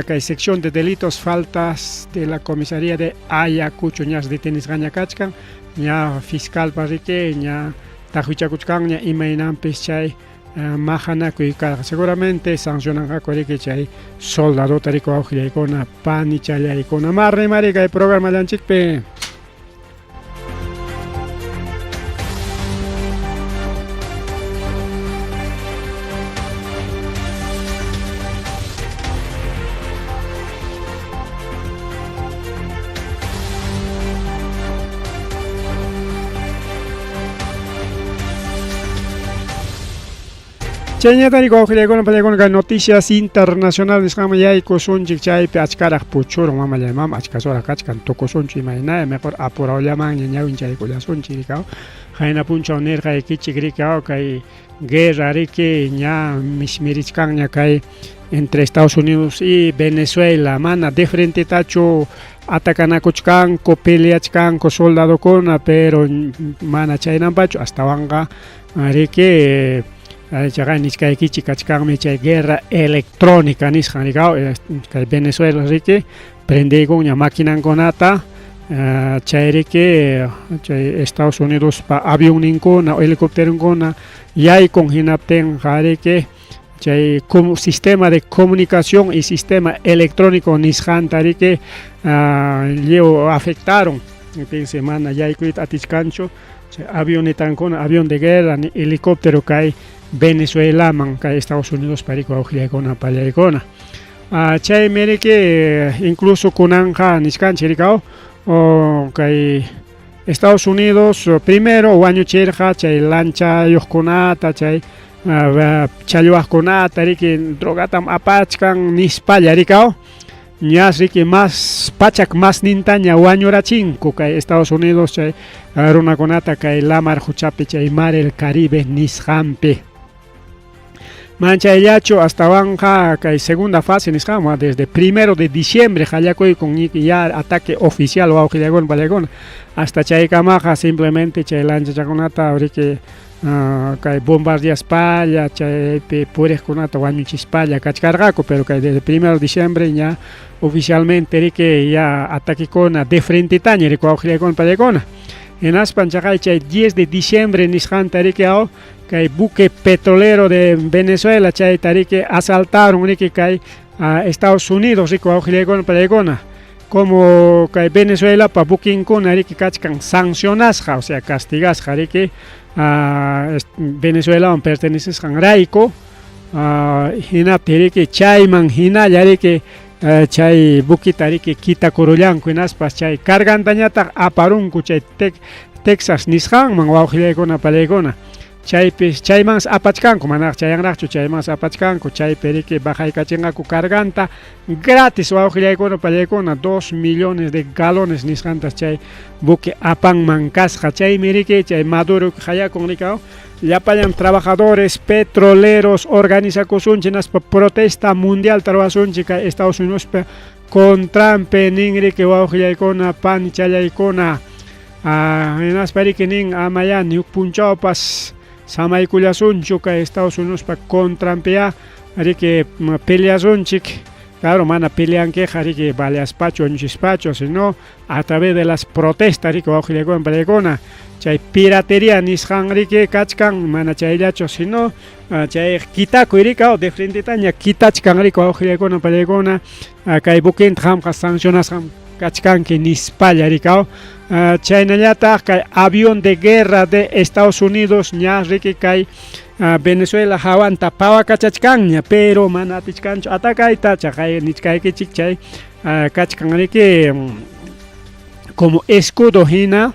kay sección de delitos faltas de la comisaría de Ayacucho, ñas detenisqaña kachkan, ña fiscalpa riki ña taqwichakuchkanña imaynanpis chay maqanakuy karqa, seguramente sancionanqaku riki chay soldadota riki wawqillaykuna, panichallaykuna. Marrimari kay programallanchikpi. Chayñatari wawqillaykuna, pallaykuna, kay noticias internacionales nisqanman yaykusunchik, chaypi achkaraq puchurun mamallamam, achkasuraq kachkan, tukusunchik imaynaya, mejor apurawllamanña ñawinchaykullasunchik rikaw. Qayna punchaw nirqaykichik rikaw, kay guerra riki ña mismirichkanña kay entre Estados Unidos y Venezuela, mana de frentetachu atakanakuchkanku, peleachkanku soldadokuna, pero mana chaynanpachu, astawanqa riki chaqay nichkaykichik kachkanmi chay guerra electrónica nisqan rikaw, kay Venezuela riki prendiykunña maquinankunata, chay riki chay Estados Unidospa avionninkuna, helicópteronkuna yaykun, hinaptinqa riki chay sistema de comunicación y sistema electrónico nisqanta riki lliw afectaron, entonces mana yaykuyta atichkanchu chay avionetankuna, avión de guerra ni helicóptero kay Venezuelaman, kay Estados Unidos riki wawqillaykuna, pallaykuna. Chaymi riki incluso kunanja nichkanchik rikaw, kay Estados Unidos primero wañuchirqa chay lanchayuqkunata, chay challwaqkunata riki drogatam apachkan nispalla rikaw. Ñas riki mas pachak masnintaña wañurachinku kay Estados Unidos chay runakunata kay lamar huchapi chay mar el Caribe nisqanpi. Manchayllachu astawanqa kay segunda fase nisqanwan desde primero de diciembre qallakuykun ya ataque oficial wawqillakuna pallakuna hasta chaykamaqa simplemente chay lanchachakunata riki kay bombardeaspalla chaypi puriqkunata wañuchispalla kachkarqaku pero kay desde primero de diciembre ña oficialmente riki ya ataquekuna de frentetaña riki wawqillakuna pallakuna hinaspan chaqay chay 10 de diciembre nisqanta riki aw kay buque petrolero de Venezuela chayta riki asaltaron riki kay Estados Unidos riki wawqillaykuna pallaykuna como kay Venezuelapa buquinkuna riki kachkan sancionasqa o sea castigasqa riki Venezuelawan pertenecesqanrayku hinaptin riki chayman hinalla riki chay buquita riki kitakurullanku hinaspas chay cargantañataq aparunku chay Texas nisqanman wawqillaykuna pallaykuna chaypis chaymansi apachkanku manaraq chayanraqchu chaymansi apachkanku chaypi riki bajaykachinqaku carganta gratis wawqillaykuna pallaykuna 2 millones de galones nisqantas chay buque apanman kasqa chaymi riki chay Maduro qayakun riki llapallan trabajadores petroleros organizakusunchik hinaspa protesta mundial ruwasunchik kay Estados Unidospi contranpi nin riki wawqillaykuna panichallaykuna hinaspa riki nin amayá ni huk punchawpas samaykullasunchu kay Estados Unidospa contranpiya riki peleasunchik claro mana peleankiqa riki baleaspachu wañuchispachu sino a través de las protestas riki wawqillaykuna pallaykuna chay piratería nisqan riki kachkan mana chayllachu sino chay kitakuy riki de frentetaña kitachkan riki wawqillaykuna pallaykuna kay buquinta qamqa sancionasqam kachkanki nispalla riki chaynallataq kay avión de guerra de Estados Unidos ña riki kay Venezuela hawanta pawakachachkanña pero mana atichkanchu atacayta chaqay nichkaykichik chay kachkan riki como escudo hina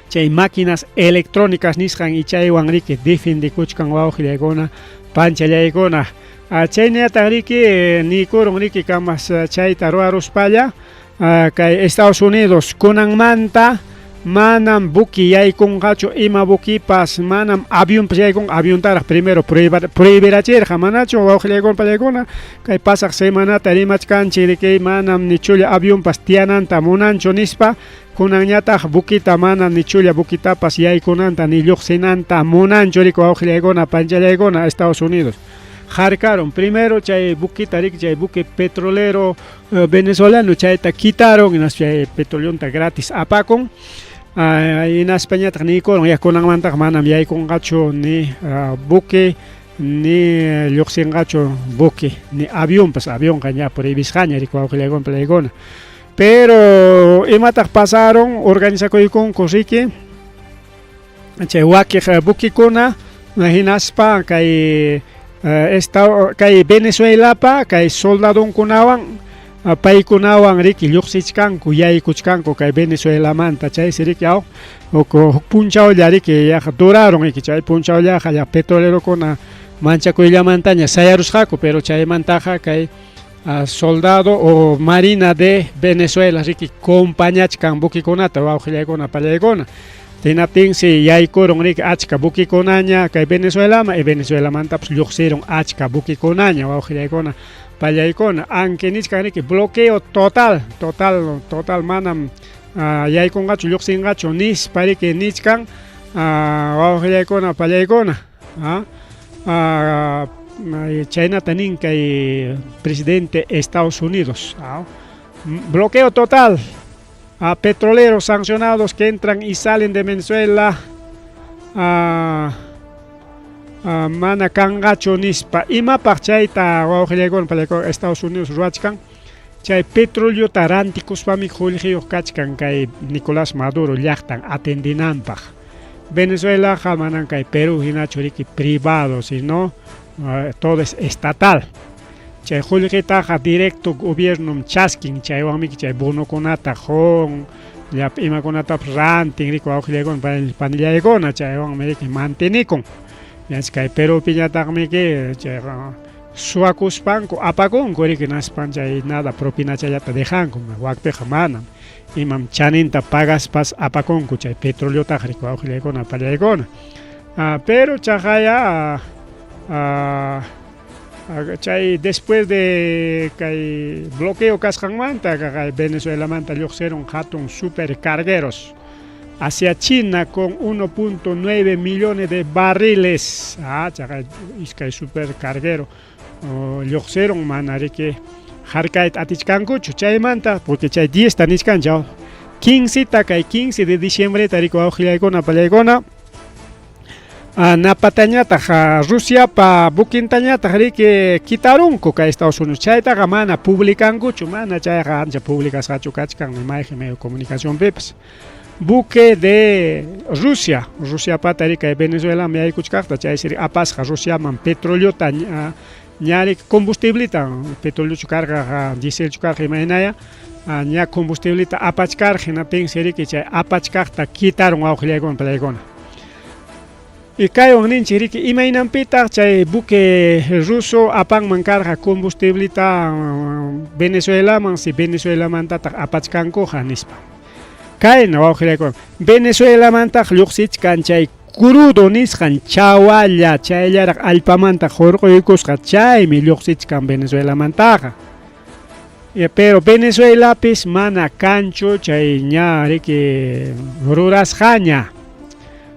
chay máquinas electrónicas nisqan y chaywan riki defendikuchkan wawqillaykuna panchallaykuna chaynallataq riki niykurun riki kamas chayta ruwaruspalla kay Estados Unidos kunanmanta manam buque yaykunqachu ima buquipas manam avionpas yaykunqa aviontaraq primero prohibirachirqa manachu wawqillaykuna pallaykuna kay pasaq semanata rimachkanchik riki manam ni chulla avionpas tiyananta munanchu nispa kunanñataq buquita mana ni chulla buquitapas yaykunanta ni lluqsinanta munanchu riki wawqillaykuna panchallaykuna Estados Unidos harkaron primero chay buquita riki chay buque petrolero venezolano chayta quitaron hinaspa chay petroleonta gratis apakun hinaspañataq niykurun ya kunanmantaqa manam yaykunqachu ni buque ni lluqsinqachu buque ni avionpas avionqa ña prohibisqaña riki wawqillaykuna pallaykuna pero imataq pasaron organizakuykunku riki chay wakiq buquekuna hinaspa kay kay Venezuelapa kay soldadonkunawan paykunawan riki lluqsichkanku yaykuchkanku kay Venezuelamanta chaysi riki aw huk punchawlla riki yaqa duraron riki chay punchawllaqa ya petrolerokuna manchakuyllamantaña sayarusqaku pero chaymantaqa kay soldado o marina de Venezuela riki compañachkan buquekunata wawqillaykuna pallaykuna hinaptinsi yaykurun riki achka buquekunaña kay Venezuelaman y Venezuelamantapas lluqsirun achka buquekunaña wawqillaykuna pallaykuna aunque nichkan riki bloqueo total total total manam yaykunqachu lluqsinqachu nispa riki nichkan wawqillaykuna pallaykuna chaynata nin kay presidente Estados Unidos bloqueo total a petroleros sancionados que entran y salen de Venezuela mana kanqachu nispa imapaq chayta wawqillaykuna pallaykuna Estados Unidos ruwachkan chay petroleota rantikuspami qullqiyuq kachkan kay Nicolás Maduro llaqtan atendinanpaq Venezuelaqa manan kay Perú hinachu riki privado sino todo es estatal chay qullqitaqa directo gobiernom chaskin chaywanmi chay bonokunata qun llapa imakunatapas rantin riki wawqillaykuna panillaykuna chaywanmi riki mantenikun kay Perupiñataqmiki chayqa Suwakuspanku apakunku riki hinaspan chay nada propinachallata dejanku, wakpiqa manam. Imam chaninta pagaspas apakunku chay petroleotaqa riki wawqillaykuna pallaykuna. Pero chaqaya chay después de kay bloqueo kasqanmanta kay Venezuelamanta lluqsirun hatun supercargueros hacia China con 1.9 millones de barriles. Chaqa iskay supercarguero lluqsirun mana riki harkayta atichkankuchu chaymanta porque chay 10 ta nichkanchik 15 ta kay 15 de diciembreta riki wawqillaykuna pallaykuna napatañataq Rusiapa buquintañataq riki quitarunku kay Estados Unidos chaytaqa mana publicankuchu mana chayqa ancha publicasqachu kachkan ni mayqin medio de comunicacionpipas. Buque de Rusia, Rusiapata riki kay Venezuelaman yaykuchkaqta chaysi apasqa Rusiaman petroleota ña riki combustibleta petroleochu karqa dieselchu karqa imaynaya ña combustibleta apachkarqa hinaptinsi riki chay apachkaqta quitarun wawqillaykuna pallaykuna. Y kaywan ninchik riki imaynanpitaq chay buque ruso apanman karqa combustibleta Venezuelaman si Venezuelamantataq apachkankuqa nispa. Kayna wawqillaykuna Venezuelamantaq lluqsichkan chay crudo nisqan chawalla chayllaraq allpamanta hurquykusqa chaymi lluqsichkan Venezuelamantaqa. Pero Venezuelapis mana kanchu chay ña riki rurasqaña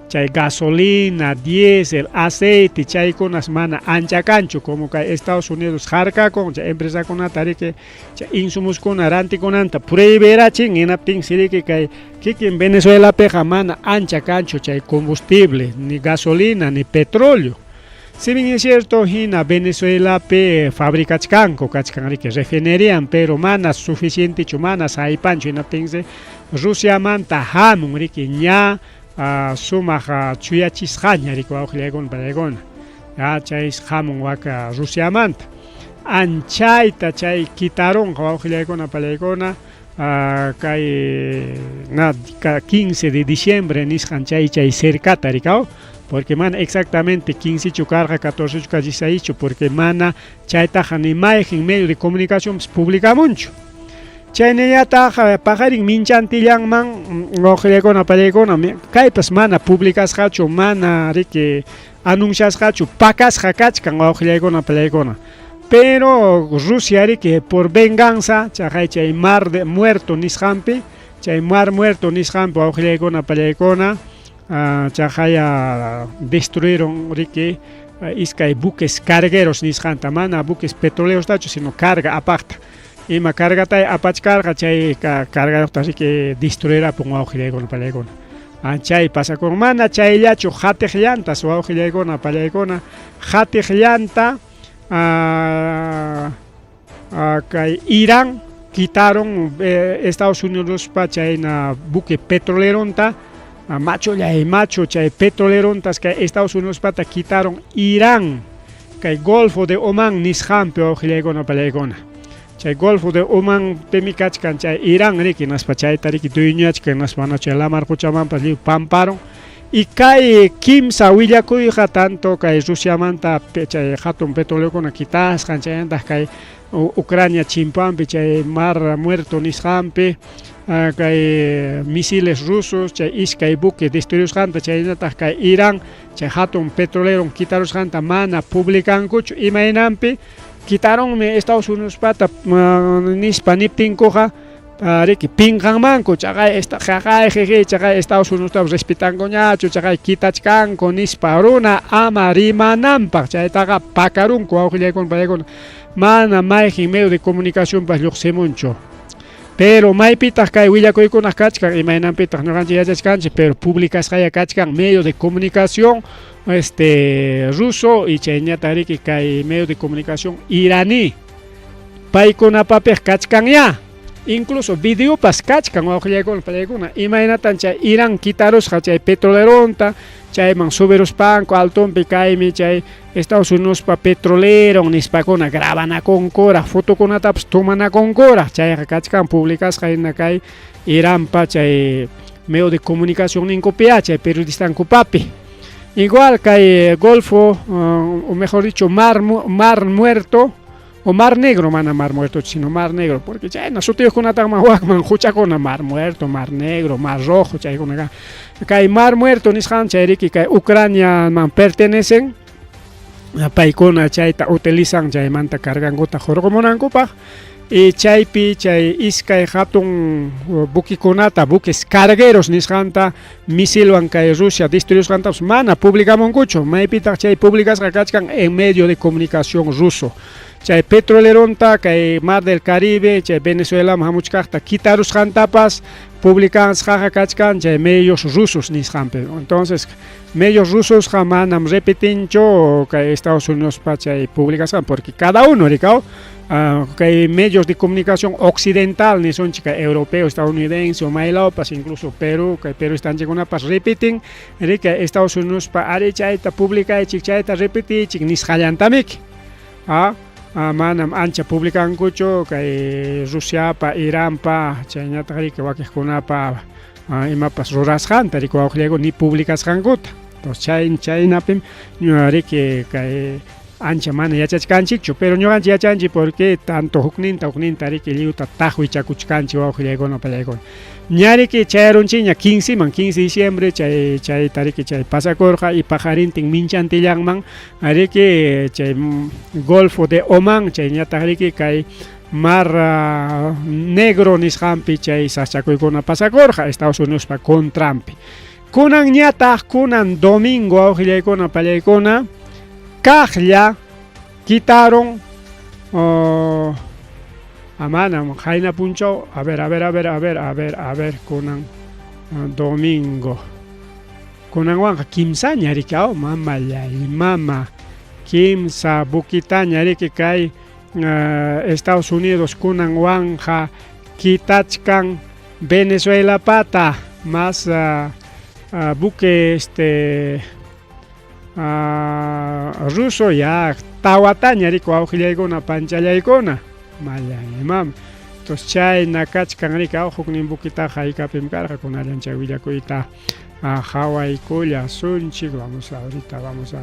chay gasolina, diésel, aceite chaykunas mana ancha kanchu como kay Estados Unidos harkakun chay empresakunata riki chay insumuskuna rantikunanta prohibirachin hinaptinsi riki kay kikin Venezuelapiqa mana ancha kanchu chay combustible ni gasolina ni petróleo. Si bien es cierto hina Venezuelapi fabricachkanku kachkan riki refinerian pero mana suficientechu mana saypanchu hinaptinsi Rusiamanta hamun riki ña sumaq chuyachisqaña riki wawqillaykuna pallaykuna ya chaysi hamun waka Rusiamanta anchayta chay quitarunqa wawqillaykuna pallaykuna kay na 15 de diciembre nisqan chay chay cercata rikaw porque mana exactamente 15 chu karqa 14 chu 16 chu porque mana chaytaqa ni mayqin medio de comunicación publicamunchu. Chaynallataq paqarin minchantillanman wawqillaykuna pallaykuna kaypas mana publicasqachu mana riki anunciasqachu pakasqa kachkan wawqillaykuna pallaykuna. Pero Rusia riki por venganza chaqay chay mar de muerto nisqanpi chay mar muerto nisqanpi wawqillaykuna pallaykuna chaqaya destruyeron riki iskay buques cargueros nisqanta mana buques petrolerostachu sino carga apaqta ima cargatay apachkarqa chay cargayuqta riki destruirapun wawqillaykuna pallaykuna. Chay pasakun mana chayllachu hatiq llantas wawqillaykuna pallaykuna hatiq llanta kay Irán quitaron Estados Unidospa chayna buque petroleronta machullay machu chay petrolerontas kay Estados Unidospata quitaron Irán kay Golfo de Omán nisqanpi wawqillaykuna pallaykuna. Chay Golfo de Omán pimi kachkan chay Irán riki hinaspa chayta riki dueñoyachkan hinaspa mana chay lamar quchamanpas lliw pamparon. Y kay kimsa willakuyqa tanto kay Rusiamanta chay hatun petroleokuna quitasqan chaymantaq kay Ucrania chimpanpi chay mar muerto nisqanpi kay misiles rusos chay iskay buque destruyusqanta chaynataq kay Irán chay hatun petroleron quitarusqanta mana publicankuchu imaynanpi quitarunmi Estados Unidospata nispa niptinkuqa riki pinqanmanku chaqay chaqay jeje chaqay Estados Unidostapas respetankuñachu chaqay quitachkanku nispa runa ama rimananpaq chaytaqa pakarunku wawqillaykuna pallaykuna mana mayqin medio de comunicacionpas lluqsimunchu. Pero maypitaq kay willakuykuna kachkan imaynanpitaq ñuqanchik yachachkanchik pero publicasqaya kachkan medio de comunicación ruso y chayñataq riki kay medio de comunicación iraní paykunapapiq kachkanya. Incluso videopas kachkan wawqillaykuna pallaykuna imaynatan chay Irán quitarusqa chay petroleronta chayman subiruspanku altonpi kaymi chay Estados Unidospa petroleron nispakuna grabanakunkura fotokunatapas tomanakunkura chayqa kachkan publicasqa hina kay Iranpa chay medio de comunicación ninkupiya chay periodistankupapi. Igual kay Golfo, o mejor dicho, Mar, Mar Muerto, o Mar Negro, mana Mar Muerto, sino Mar Negro, porque chayna sutiyuqkunataqman wakman huchakuna Mar Muerto, Mar Negro, Mar Rojo, chaykunaqa. Kay Mar Muerto nisqan chayriki kay Ucraniaman pertenecen, paykuna chayta utilizan chaymanta cargankuta hurqumunankupaq. Y chaypi chay iskay hatun buquikunata, buques cargueros nisqanta misilwan kay Rusia destruyusqantapas mana publicamunkuchu. Maypitaq chay publicasqa kachkan en medio de comunicación ruso. Chay petroleronta kay Mar del Caribe, chay Venezuelaman hamuchkaqta quitarusqantapas publicasqaqa kachkan chay medios rusos nisqanpi. Entonces, medios rusosqa manam repitinchu kay Estados Unidospa chay publicasqan, porque cada uno rikaw kay medios de comunicación occidental nisunchik kay europeo, estadounidense o maylawpas, incluso Perú, kay Perú estanchikkunapas repiten rika Estados Unidospa ari chayta publicaychik, chayta repetiychik nisqallantamiki. Manam ancha publicankuchu kay Rusiapa, Iranpa, chayñataq riki wakiqkunapa imapas rurasqanta riki wawqillayku ni publicasqankuta. Entonces chay chaynapim riki kay ancha mana yachachkanchikchu, pero ñuqanchik yachanchik porque tanto hukninta hukninta riki lliwta taqwichakuchkanchik wawqillaykuna pallaykuna. Ña riki chayarunchikña 15 man, 15 de diciembre chay chayta riki chay pasakurqa y paqarintin minchantillanman riki chay Golfo de Omán chayñataq riki kay Mar Negro nisqanpi chay sasachakuykuna pasakurqa Estados Unidospa contranpi. Kunanñataq kunan domingo wawqillaykuna pallaykuna kaqlla quitaron manam qayna punchaw, a ver, a ver, a ver, a ver, a ver, a ver, kunan domingo. Kunanwanqa kimsaña riki, aw mamallay, mama, kimsa buquitaña riki kay Estados Unidos kunanwanja quitachkan Venezuelapata más buque este ruso ya tawataña riki wawqillaykuna panchallaykuna mallay mama. Entonces chayna kachkan riki aw huknin buquitaqa haykapim karqa kunallan chay willakuyta hawaykullasunchik. Vamos a ahorita vamos a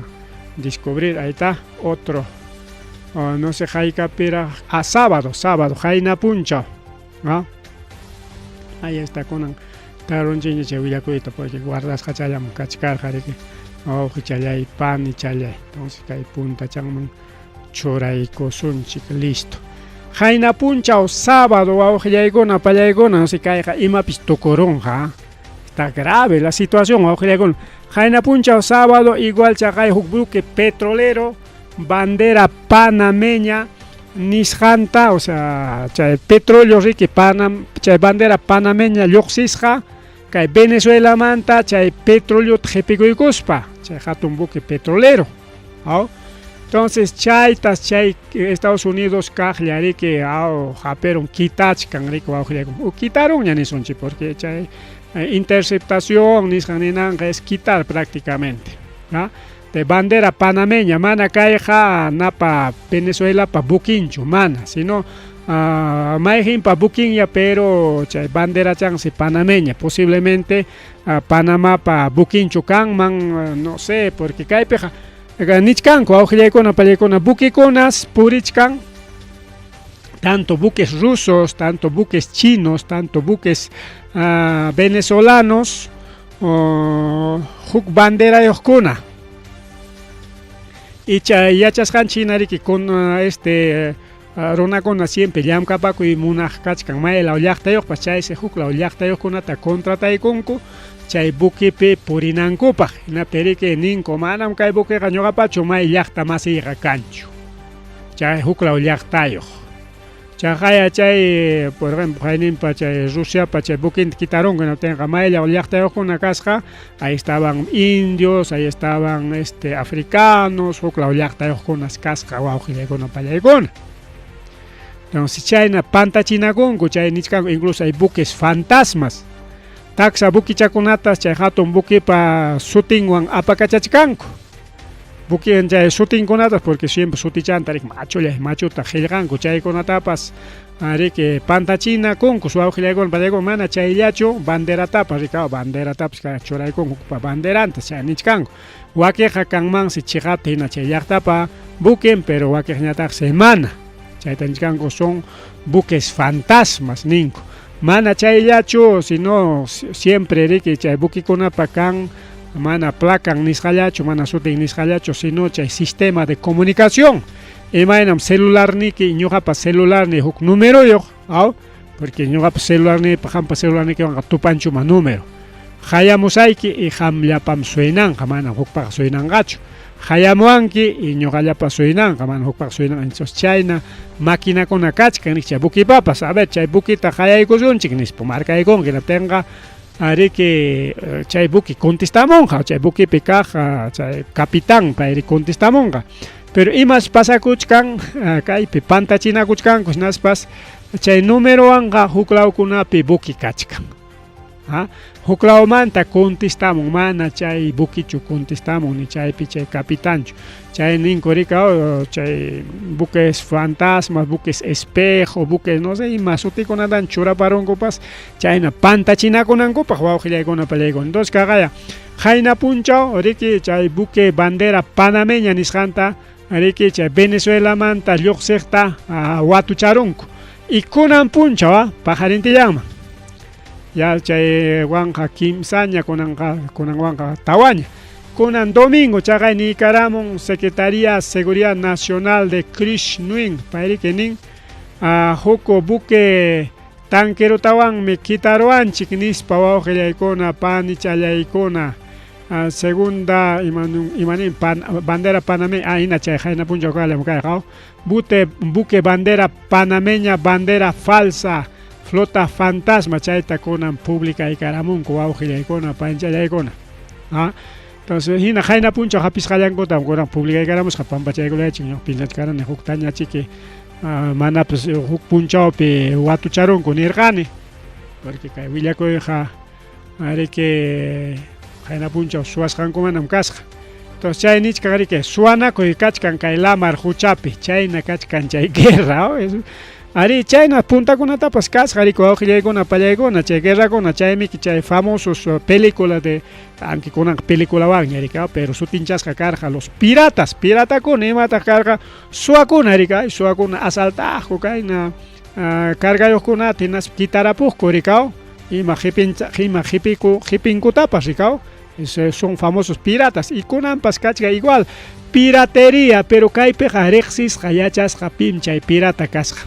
descubrir, ahí está otro, no sé haykapiraq, a sábado, sábado qayna punchaw, ¿no? Ahí está kunan tarunchikña chay willakuyta porque guardasqachallam kachkarqa riki wawqichallay panichallay. Entonces kay puntachanman churaykusunchik, listo. Qayna punchaw sábado wawqillaykuna pallaykuna, no sé kayqa imapis tukurunqa. Está grave la situación wawqillaykuna. Qayna punchaw sábado igual chaqay huk buque petrolero bandera panameña nisqanta, o sea, chay petróleo riki Panam, chay bandera panameña lluqsisqa kay Venezuelamanta chay petroleota qhipikuykuspa, chay hatun buque petrolero. ¿Aw? Entonces chaytas chay Estados Unidos kaqlla riki aw hapiron quitachkan riki wawqillaykuna o quitarunña nisunchik porque chay interceptación nisqan ninanqa es quitar prácticamente, ¿ah? De bandera panameña, mana kayqa napa Venezuelapa buquinchu, mana, sino mayqinpa buquinya, pero chay banderachansi panameña, posiblemente Panamapa buquinchu kanman, no sé, porque kaypiqa nichkanku wawqillaykuna pallaykuna buquikunas purichkan tanto buques rusos, tanto buques chinos, tanto buques venezolanos, huk banderayuqkuna. Icha yachasqanchik hina riki kun este runakuna siempre llamkapakuy munaq kachkan maylaw llaqtayuqpas, chaysi huklaw llaqtayuqkunata contrataykunku chay buquepi purinankupaq. Hinaptin riki ninku manam kay buqueqa ñuqapachu may llaqta masiyqa kanchu. Chay huklaw llaqtayuq. Chaqaya chay, por ejemplo, qayninpa chay Rusiapa chay buquinta quitarunku hinaptinqa mayllaw llaqtayuqkuna kasqa, ahí estaban indios, ahí estaban este africanos, huklaw llaqtayuqkunas kasqa wawqillaykuna pallaykuna. Entonces chayna pantachinakunku, chay nichkanku incluso hay buques fantasmas. Taksa buquichakunatas chay hatun buquepa sutinwan apakachachkanku. Buque chay sutinkunatas porque siempre sutichanta riki machulla machuta qillqanku chaykunatapas Riki pantachinakunku wawqillaykuna pallaykuna mana chayllachu banderatapas rikaw banderatapas churaykunku hukpa banderanta chay nichkanku. Wakiqa kanmansi chiqapta hina chay llaqtapa buquen pero wakiqñataqsi mana. Chayta nichkanku son buques fantasmas ninku. Mana chayllachu sino siempre riki chay buquekunapa kan mana placan nisqallachu mana sutin nisqallachu sino chay sistema de comunicación. Imaynam celularniki ñuqapa celularniy huk numeroyuq aw porque ñuqapa celularniypa qampa celularnikiwanqa tupanchuma número. Qayamusayki y qamllapam suenanqa manam hukpaqa suenanqachu. Qayamuwanki y ñuqallapa suenanqa manam hukpaqa suenanqa. Entonces chayna maquinakuna kachkan chay buquipapas. A ver chay buquita qayaykusunchik nispa markaykunki hinaptinqa ariki chay buque contestamunqa chay buquepi kaq chay capitán payri contestamunqa. Pero imas pasakuchkan kaypi pantachinakuchkanku hinaspas chay numerowanqa huklawkunapi buque kachkan. Huklawmanta contestamun mana chay buquechu contestamun ni chaypi chay capitanchu. Chay ninku rika chay buques fantasmas, buques espejo, buques no sé ima sutikunatan churaparunkupas chayna pantachinakunankupaq wawqillaykuna pallaykuna. Entonces kaqaya qayna punchaw riki chay buque bandera panameña nisqanta riki chay Venezuelamanta lluqsiqta watucharunku. Y kunan punchaw paqarintillanman. Ya chay wanqa kimsaña kunanqa kunanwanqa tawaña. Kunan domingo chaqay niykaramun Secretaría Seguridad Nacional de Chris Nguyen payriki nin huk buque tanquerotawanmi kitaruwanchik nispa wawqillaykuna panichallaykuna segunda imanin bandera panameña hina chay qayna punchaw kallam kayqa buque bandera panameña bandera falsa flota fantasma chayta kunan publicaykaramunku wawqillaykuna panichallaykuna. Entonces hina qayna punchaw hapisqallankutam kunan publicaykaramusqa pampachaykulaychik ñuqa pinsachkarani huktañachiki manapas huk punchawpi watucharunku nirqani porque kay willakuyqa riki qayna punchaw suwasqankumanam kasqa. Entonces chay nichkan riki suwanakuy kachkan kay lamar huchapi chayna kachkan chay guerra. Ari chayna puntakunatapas kasqa riki wawqillaykuna pallaykuna chay guerrakuna chaymiki chay famosos película de aunque kunanqa peliculawanña riki pero sutinchasqa karqa los piratas piratakuna imataq karqa suwakuna riki suwakuna asaltaqku kayna cargayuqkunata hinaspa kitarapuqku rikaw ima ima qipinkutapas rikaw son famosos piratas y kunanpas kachkan igual piratería pero kaypiqa riqsisqa yachasqa pim chay pirata kasqa.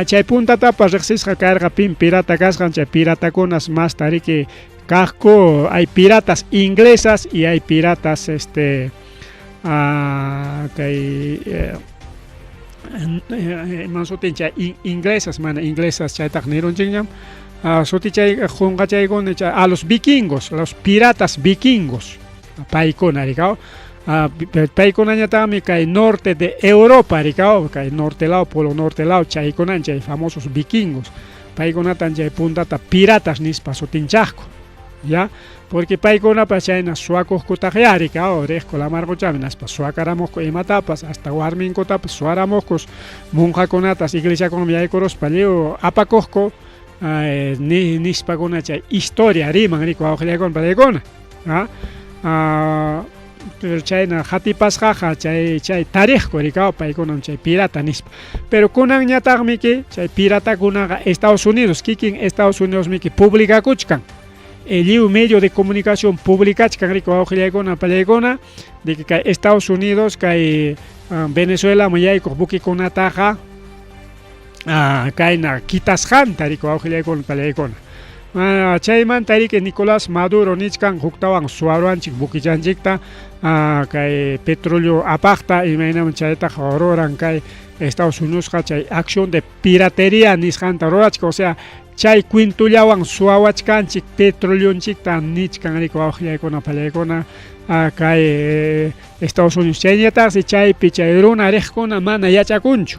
Chay puntatapas riqsisqa karqa pim pirata kasqan chay piratakunas masta riki kaqku hay piratas inglesas y hay piratas kay iman sutin chay inglesas mana inglesas chaytaqa nirunchikñam sutichay qunqachaykuna chay a los vikingos los piratas vikingos paykuna rikaw paykunañataqmi kay norte de Europa rikaw kay norte law polo norte law chaykunan chay famosos vikingos paykunatan chay puntata piratas nispa sutinchaqku ya porque paykunapas chayna suwakuqkutaqya rikaw riqku lamar quchapi hinaspa suwakaramuqku imatapas hasta warminkutapas suwaramuqkus monjakunatas iglesiakunaman yaykuruspa lliw apakuqku nispakuna chay historia riman riki wawqillaykuna pallaykuna pero chayna hatipasqaqa chay chay tariqku rikaw paykunam chay pirata nispa. Pero kunanñataqmiki chay piratakunaqa Estados Unidos kikin Estados Unidos miki publicakuchkan lliw medio de comunicación publicachkan riki wawqillaykuna pallaykuna de que kay Estados Unidos kay Venezuelaman yaykuq buquekunataqa kayna kitasqanta riki wawqillaykuna pallaykuna. Chaymanta riki Nicolás Maduro nichkan huktawan suwaruwanchik buquechanchikta kay petróleo apaqta imaynam chaytaqa ruran kay Estados Unidosqa chay acción de piratería nisqanta rurachkan o sea chay cuentollawan suwawachkanchik petroleonchikta nichkan riki wawqillaykuna pallaykuna kay Estados Unidos chayñataqsi chaypi chay runa riqkuna mana yachakunchu.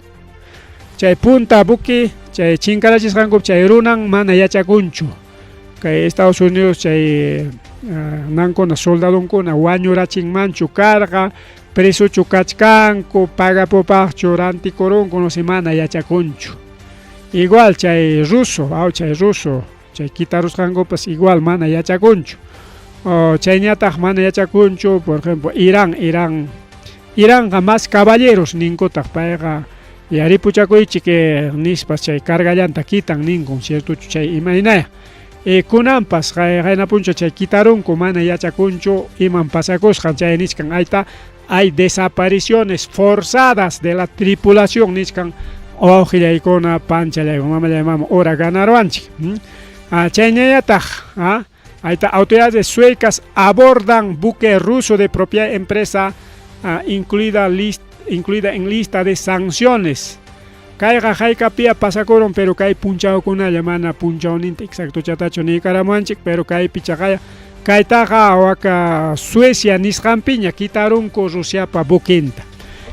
Chay punta buque chay chinkarachisqankupi chay runan mana yachakunchu. Kay Estados Unidos chay nankuna soldadonkuna wañurachinmanchu karqa presochu kachkanku pagapupaqchu rantikurunku no sé mana yachakunchu. Igual chay ruso, aw chay ruso, chay kitarusqankupas igual mana yachakunchu. Chayñataq mana yachakunchu, por ejemplo, Irán, Irán, Iranqa más caballeros ninkutaq payqa yaripuchakuychik nispas chay cargallanta quitan ninkun, ciertochu chay imaynaya. Kunanpas qayna punchaw chay kitarunku mana yachakunchu imam pasakusqan chay nichkan ayta hay desapariciones forzadas de la tripulación nichkan wawqillaykuna panchallaykuna mamallay mama hora ganaruwanchik. Chayñallataq ayta autoridades suecas abordan buque ruso de propiedad empresa incluida en lista de sanciones. Kayqa haykapia pasakurun, pero kay punchawkunalla mana punchawninta exactochatachu niykaramuwanchik, pero kaypi chaqaya kaytaqa waka Suecia nisqanpiña kitarunku Rusiapa buquenta.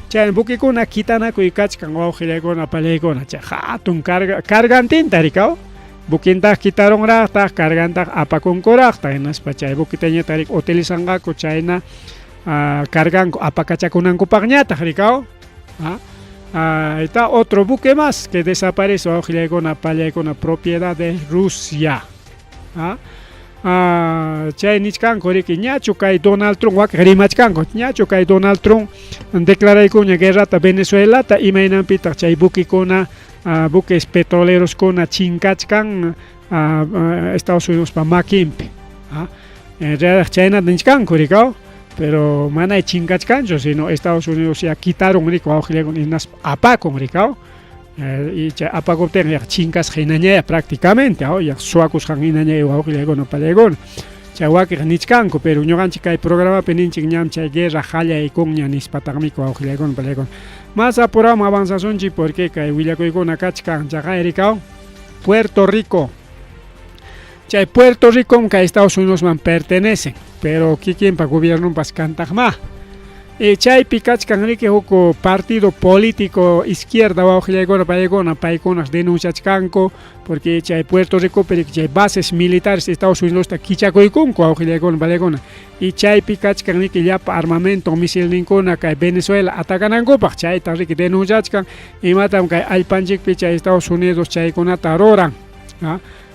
Chay buquekuna kitanakuy kachkan wawqillaykuna pallaykuna chay hatun carga cargantinta rikaw buquentaq kitarunraqtaq cargantaq apakunkuraqtaq hinaspa chay buquetañataq rik utilizanqaku chayna carganku apakachakunankupaqñataq rikaw. Está otro buque más que desaparece wawqillaykuna pallaykuna propiedad de Rusia. Chay nichkanku riki ñachu kay Donald Trump wak rimachkanku ñachu kay Donald Trump declaraykuña guerrata Venezuelata imaynanpitaq chay buquekuna buques petroleroskuna chinkachkan Estados Unidospa makinpi. En realidad chaynata nichkanku rikaw, pero mana chinkachkanchu, sino Estados Unidos ya quitaron rika wawqillaykuna hinaspa apakun rikaw. Y chay apakuptinqa yaqa chinkasqa hinañaya prácticamente, yaqa suwakusqan hinañaya wawqillaykuna pallaykuna. Chay wakiqa nichkanku, pero ñuqanchik kay programapi ninchik ñam chay guerra qallaykunña nispataqmi wawqillaykuna pallaykuna. Más apuramos avanzasunchik porque kay willakuykuna kachkan chaqay rikaw Puerto Rico. Chay Puerto Rico kay Estados Unidosman pertenecen, pero kikinpa gobiernompas kantaqma. Chaypi kachkan riki huk partido político izquierda wawqillaykuna paykuna paykunas denunciachkanku porque chay Puerto Rico chay bases militares Estados Unidosta kichakuykunku wawqillaykuna paykuna y chaypi kachkan riki llapa armamento misilninkuna kay Venezuela atakanankupaq chayta riki denunciachkan imatam kay allpanchikpi chay Estados Unidos chaykunata ruran.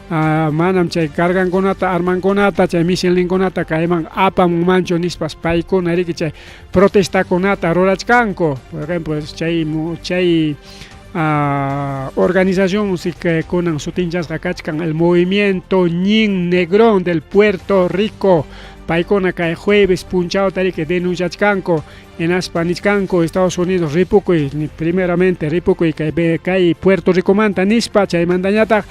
Manam chay cargankunata armankunata chay misilninkunata kayman apamunmanchu nispas paykuna riki chay protestakunata rurachkanku. Por ejemplo, chay organización si que kunan sutinchasqa kachkan el movimiento Ñin Negrón del Puerto Rico paykuna kay jueves punchawta riki denunciachkanku hinaspa nichkanku Estados Unidos ripukuy primeramente ripukuy kay Puerto Ricomanta nispa chaymantañataq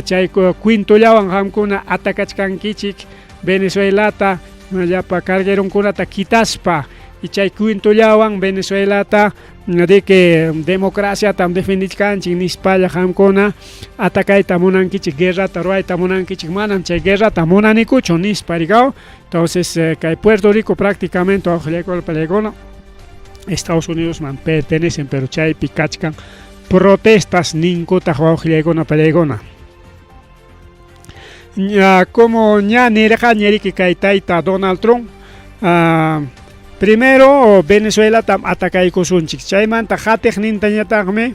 chay cuintullawan qamkuna atakachkankichik Venezuelata llapa cargueronkunata kitaspa y chay cuintullawan Venezuelata de que democraciatam defendichkanchik nispalla qamkuna atakayta munankichik guerrata ruwayta munankichik manam chay guerrata munanikuchu nispa rikaw. Entonces kay Puerto Rico prácticamente wawqillaykuna Estados Unidos man pertenecen, pero chaypi kachkan protestas ninkutaq wawqillaykuna pallaykuna. Ña como ña nirqaña riki kay tayta Donald Trump, primero Venezuelatam atakaykusunchik, chaymanta qatiqnintañataqmi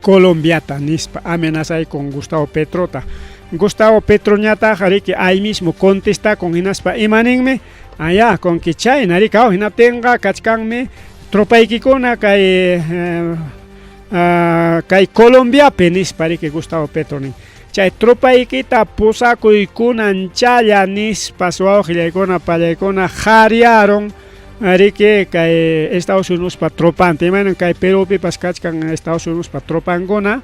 Colombiata nispa amenazaykun Gustavo Petrota. Gustavo Petroñataq riki ahí mismo contestakun hinaspa imaninmi allá con que chayna rikaw hinaptinqa kachkanmi tropaykikuna kay kay Colombiapi nispa riki Gustavo Petro nin. Chay tropaykita pusakuy kunanchalla nispas wawqillaykuna pallaykuna qariarun riki kay Estados Unidospa tropanta imaynan kay Perupipas kachkan Estados Unidospa tropankuna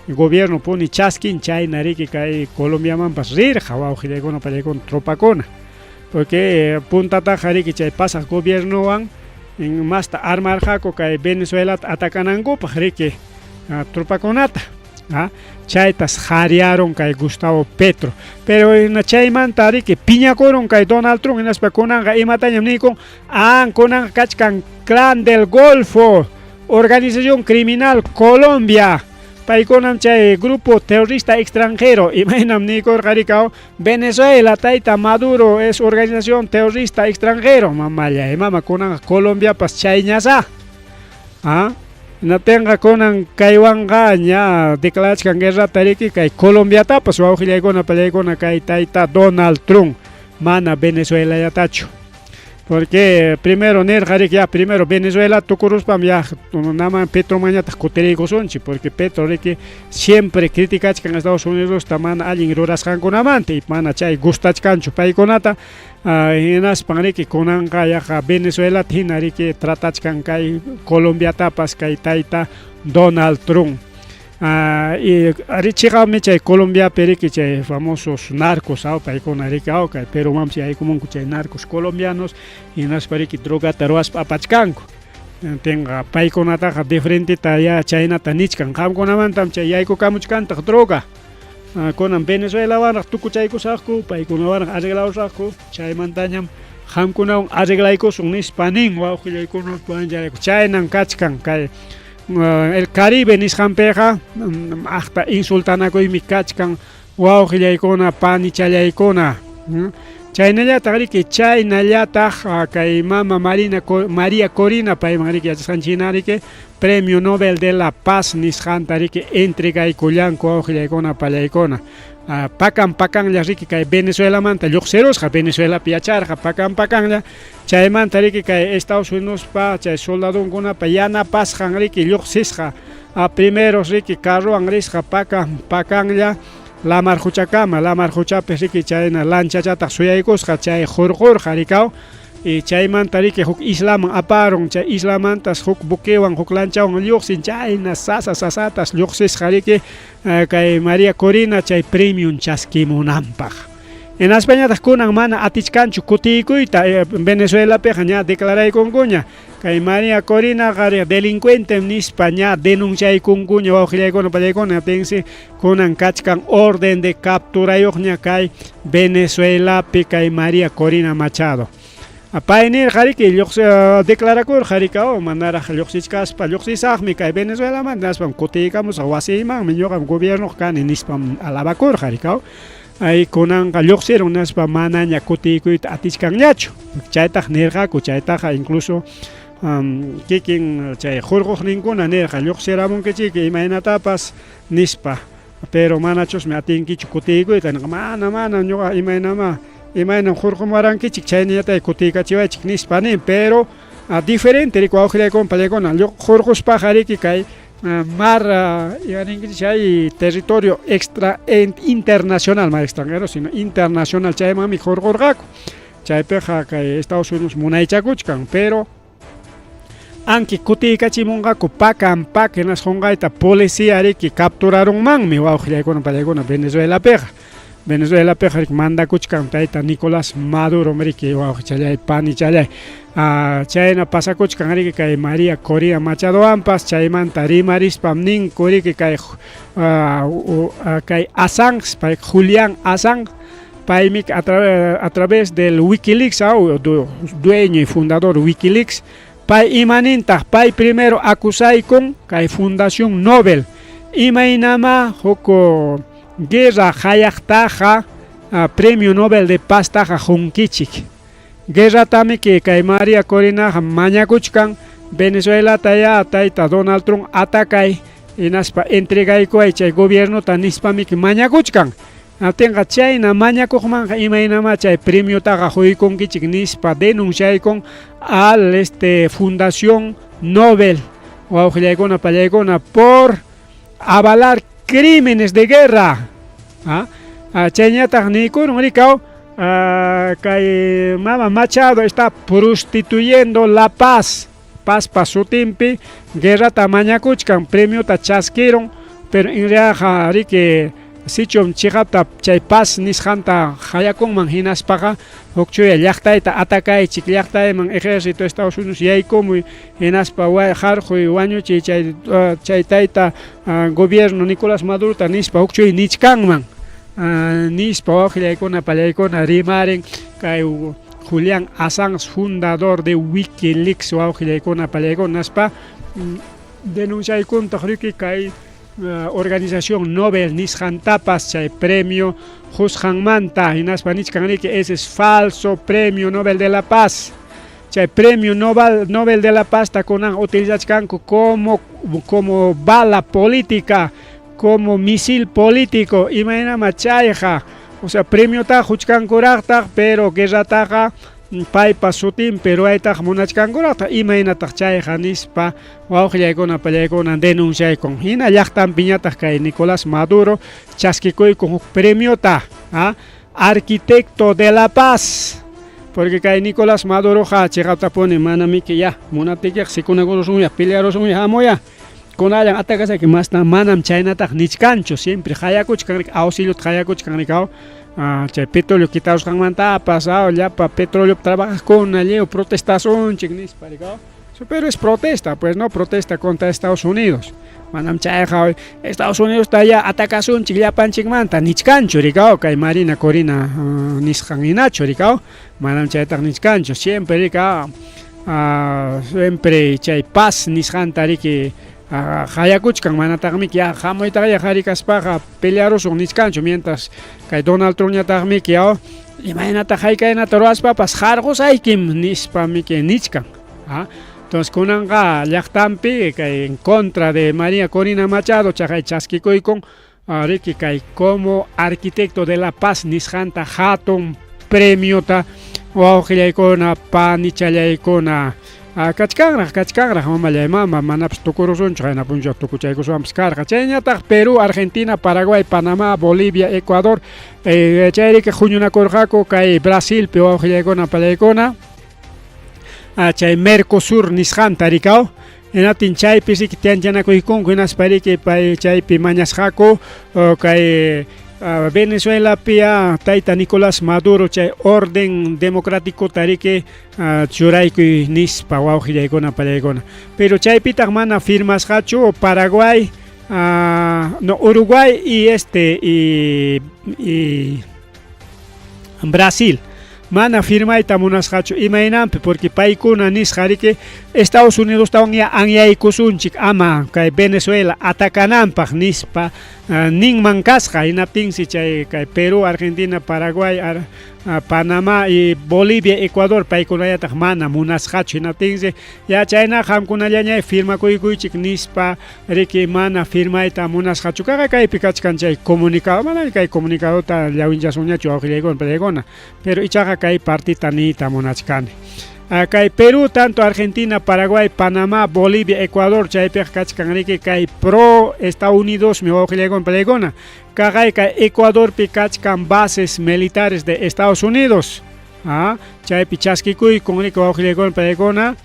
gobierno puni chaskin chayna riki kay Colombiamanpas rirqa wawqillaykuna pallaykuna tropakuna porque puntataqa riki chay pasaq gobiernowan masta armarqaku kay Venezuelata atakanankupaq riki tropakunata. Chaytas qariarun kay Gustavo Petro, pero chaymanta riki piñakurun kay Donald Trump hinaspa kunanqa imatañam niykun kunanqa kachkan Clan del Golfo, organización criminal Colombia, paykunam chay grupo terrorista extranjero imaynam niykurqa rikaw Venezuela tayta Maduro es organización terrorista extranjero mamalla mama kunanqa Colombiapas chayñasá. Hinaptinqa kunan kaywanqa ña declarachkan guerrata riki kay Colombiatapas wawqillaykuna pallaykuna kay tayta Donald Trump mana Venezuelallatachu. Porque primero nirqa riki ya primero Venezuela tukuruspam ya naman Petromanñataq kutiriykusunchik porque Petro riki siempre criticachkan Estados Unidosta mana allin rurasqankunamanta y mana chay gustachkanchu paykunata. Hinaspan riki kunanqa yaqa Venezuelata hina riki tratachkan kay Colombiatapas kay tayta Donald Trump. Y ari chiqapmi chay Colombiapi riki chay famosos narcos aw paykuna riki aw kay Perumanpas yaykumunku chay narcos colombianos hinaspa riki drogata ruwaspa apachkanku. Tinqa paykunataqa diferenteta ya chaynata nichkan qamkunamantam chay yaykukamuchkantaq droga. Kunan Venezuelawanraq tukuchaykusaqku, paykunawanraq arreglausaqku, chaymantañam qamkunawan arreglaykusun nispa nin wawqillaykuna pancharayku. Chaynan kachkan kay el Caribe nisqanpiqa aqta insultanakuymi kachkan wawqillaykuna panichallaykuna. Chaynallataq riki chaynallataq kay mama Marina María Corina payman riki yachasqanchik hina riki Premio Nobel de la Paz nisqanta riki entregaykullanku wawqillaykuna pallaykuna. Pakan pakanlla riki kay Venezuelamanta lluqsirusqa Venezuelapi yacharqa pakan pakanlla chaymanta riki kay Estados Unidospa chay soldadonkunapa yanapasqan riki lluqsisqa primeros riki carrowan risqa pakan pakanlla lamar quchakama lamar quchapi riki chayna lanchachataq suyaykusqa chay hurqurqa rikaw y chaymanta riki huk islaman aparun chay islamantas huk buquewan huk lanchawan lluqsin chayna sasa sasatas lluqsisqa riki kay María Corina chay premium chaskimunanpaq. Hinaspañataq kunan mana atichkanchu kutiykuyta Venezuelapiqa ña declaraykunkuña kay María Corinaqa delincuente nispa ña denunciaykunkuña wawqillaykuna pallaykuna tinsi kunan kachkan orden de capturayuqña kay Venezuelapi kay María Corina Machado. Pay nirqa riki declarakurqa riki oh manaraq lluqsichkaspa lluqsisaqmi kay Venezuelamanta nispam kutiykamusaq wasiymanmi ñuqam gobiernoq kani nispam alabakurqa riki ay kunanqa lluqsirun nispa manaña kutiykuyta atichkanñachu chaytaq nirqaku chaytaqa incluso kikin chay hurquqninkuna nirqa lluqsiramunkichik imaynatapas nispa pero manachusmi atinkichu kutiykuyta nirqa mana mana ñuqa imaynamá imaynam hurqumuwarankichik chaynallatay kutiykachiwaychik nispa nin pero diferente riki wawqillaykuna pallaykuna hurquspaqa riki kay mar imaninkichik chay territorio extra internacional mana extranjero sino internacional chaymanmi hurqurqaku chaypiqa kay Estados Unidos munaychakuchkan pero anki kutiykachimunqaku pakan pak hinaspa qunqayta policía riki capturarunmanmi wawqillaykuna pallaykuna Venezuelapiqa Venezuelapiqa riki mandakuchkan tayta Nicolás Maduro riki wawqichallay panichallay chayna pasakuchkan riki kay María Corina Machadowanpas chaymanta rimarispam ninku riki kay kay Assange pay Julián Assange paymi a través del WikiLeaks dueño y fundador WikiLeaks pay imanintaq pay primero acusaykun kay Fundación Nobel imaynama huk guerra hayaqtaqa Premio Nobel de Paztaqa qunkichik guerratami kay María Corinaqa mañakuchkan Venezuelata ya tayta Donald Trump atacay hinaspa entregaykuway chay gobiernota nispamiki mañakuchkan atinqa chayna mañakuqmanqa imaynama chay premiotaqa quykunkichik nispa denunciaykun al este Fundación Nobel wawqillaykuna pallaykuna por avalar crímenes de guerra chayñataq niykurun rikaw kay mama Machado está prostituyendo la paz pazpa sutinpi guerrata mañakuchkan premiota chaskirun pero en realidad riki sichum chiqapta chay paz nisqanta hayakunman hinaspaqa huk chuya llaqtayta atacaychik llaqtayman ejército Estados Unidos yaykumuy hinaspa harquy wañuchiy chay chay tayta gobierno Nicolás Madurota nispa huk chuya nichkanman nispa wawqillaykuna pallaykuna rimarin kay Julián Assange fundador de WikiLeaks wawqillaykuna pallaykuna nispa denunciaykuntaq riki kay organización Nobel nisqantapas chay premio qusqanmanta hinaspa nichkan riki ese es falso premio Nobel de la Paz. Chay Premio Nobel, Nobel de la Paz kunan utilizachkanku como bala política, como misil político. Imaynama chayqa, o sea, premiota quchkankuraqtaq, pero guerrataqa paypa sutinpi ruwaytaqa munachkankuraqtaq. Imaynataq chayqa nispa wawqillaykuna pallaykuna denunciaykun. Hina llaqtanpiñataq kay Nicolás Maduro chaskikuykun huk premiota, ¿ah? Arquitecto de la Paz. Porque kay Nicolás Maduroqa chiqaptapuni manamiki ya munaptikiqa sikunakurusunya pelearusunya hamuya kunallan atakasayki masna manam chaynataq nichkanchu, siempre qayakuchkan, auxiliota qayakuchkan rikaw, chay petróleo quitarusqanmantapas, llapa petróleo trabajaqkuna lliw protestasunchik nispa rikaw. Pero es protesta, pues no, protesta contra Estados Unidos. Manam chayqa Estados Unidos ya atakasunchik llapanchikmanta nichkanchu rikaw, kay Marina Corina nisqan hinachu rikaw, manam chaytaq nichkanchu, siempre rikaw, siempre chay paz nisqanta riki qayakuchkan, manataqmiki ya hamuytaq ya qhari kaspaqa pelearusun nichkanchu, mientras kay Donald Trumpñataqmiki imaynataq haykaynata ruwaspapas qarqusaykim nispa miki nichkan. Entonces kunanqa llaqtanpi kay en contra de María Corina Machado chaqay chaskikuykun riki kay como arquitecto de la paz nisqanta hatun premiota wawqillaykuna panichallaykuna. Kachkanraq kachkanraq mamallay mama, manapas tukurusunchu, qayna punchaw tukuchaykusunpas karqa. Chayñataq Perú, Argentina, Paraguay, Panamá, Bolivia, Ecuador, chayriki huñunakurqaku kay Brasilpi wawqillaykuna pallaykuna, chay Mercosur nisqanta rikaw. Hinaptin chaypi riki tianchanakuykunku, hinaspa riki pay chaypi mañasqaku kay Venezuelapi tayta Nicolás Maduro chay orden democrático riki churaykuy nispa wawqillaykuna pallaykuna. Pero chaypitaq mana firmasqachu Paraguay, no, Uruguay y y Brasil. Mana firmayta munasqachu, imaynanpi, porque paykuna nisqa riki Estados Unidos tawan ya anyaykusunchik ama kay Venezuela atakananpaq nispa ninman kasqa. Hinaptinsi chay kay Perú, Argentina, Paraguay, Panamá y Bolivia, Ecuador paykunallataq mana munasqachu. Hinaptinsi ya chayna qamkunallañay firmakuykuychik nispa riki mana firmayta munasqachu. Kaqa kaypi kachkan chay comunicado, mana kay comunicadota llawinchasunñachu wawqillaykuna pallaykuna, pero ichaqa kay partita niyta munachkani. Kay Perú, tanto Argentina, Paraguay, Panamá, Bolivia, Ecuador chaypiqa kachkan riki kay pro Estados Unidos mi wawqillaykuna pallaykuna. Kaqay kay Ecuadorpi kachkan bases militares de Estados Unidos. Chaypi chaskikuykun riki wawqillaykuna pallaykuna,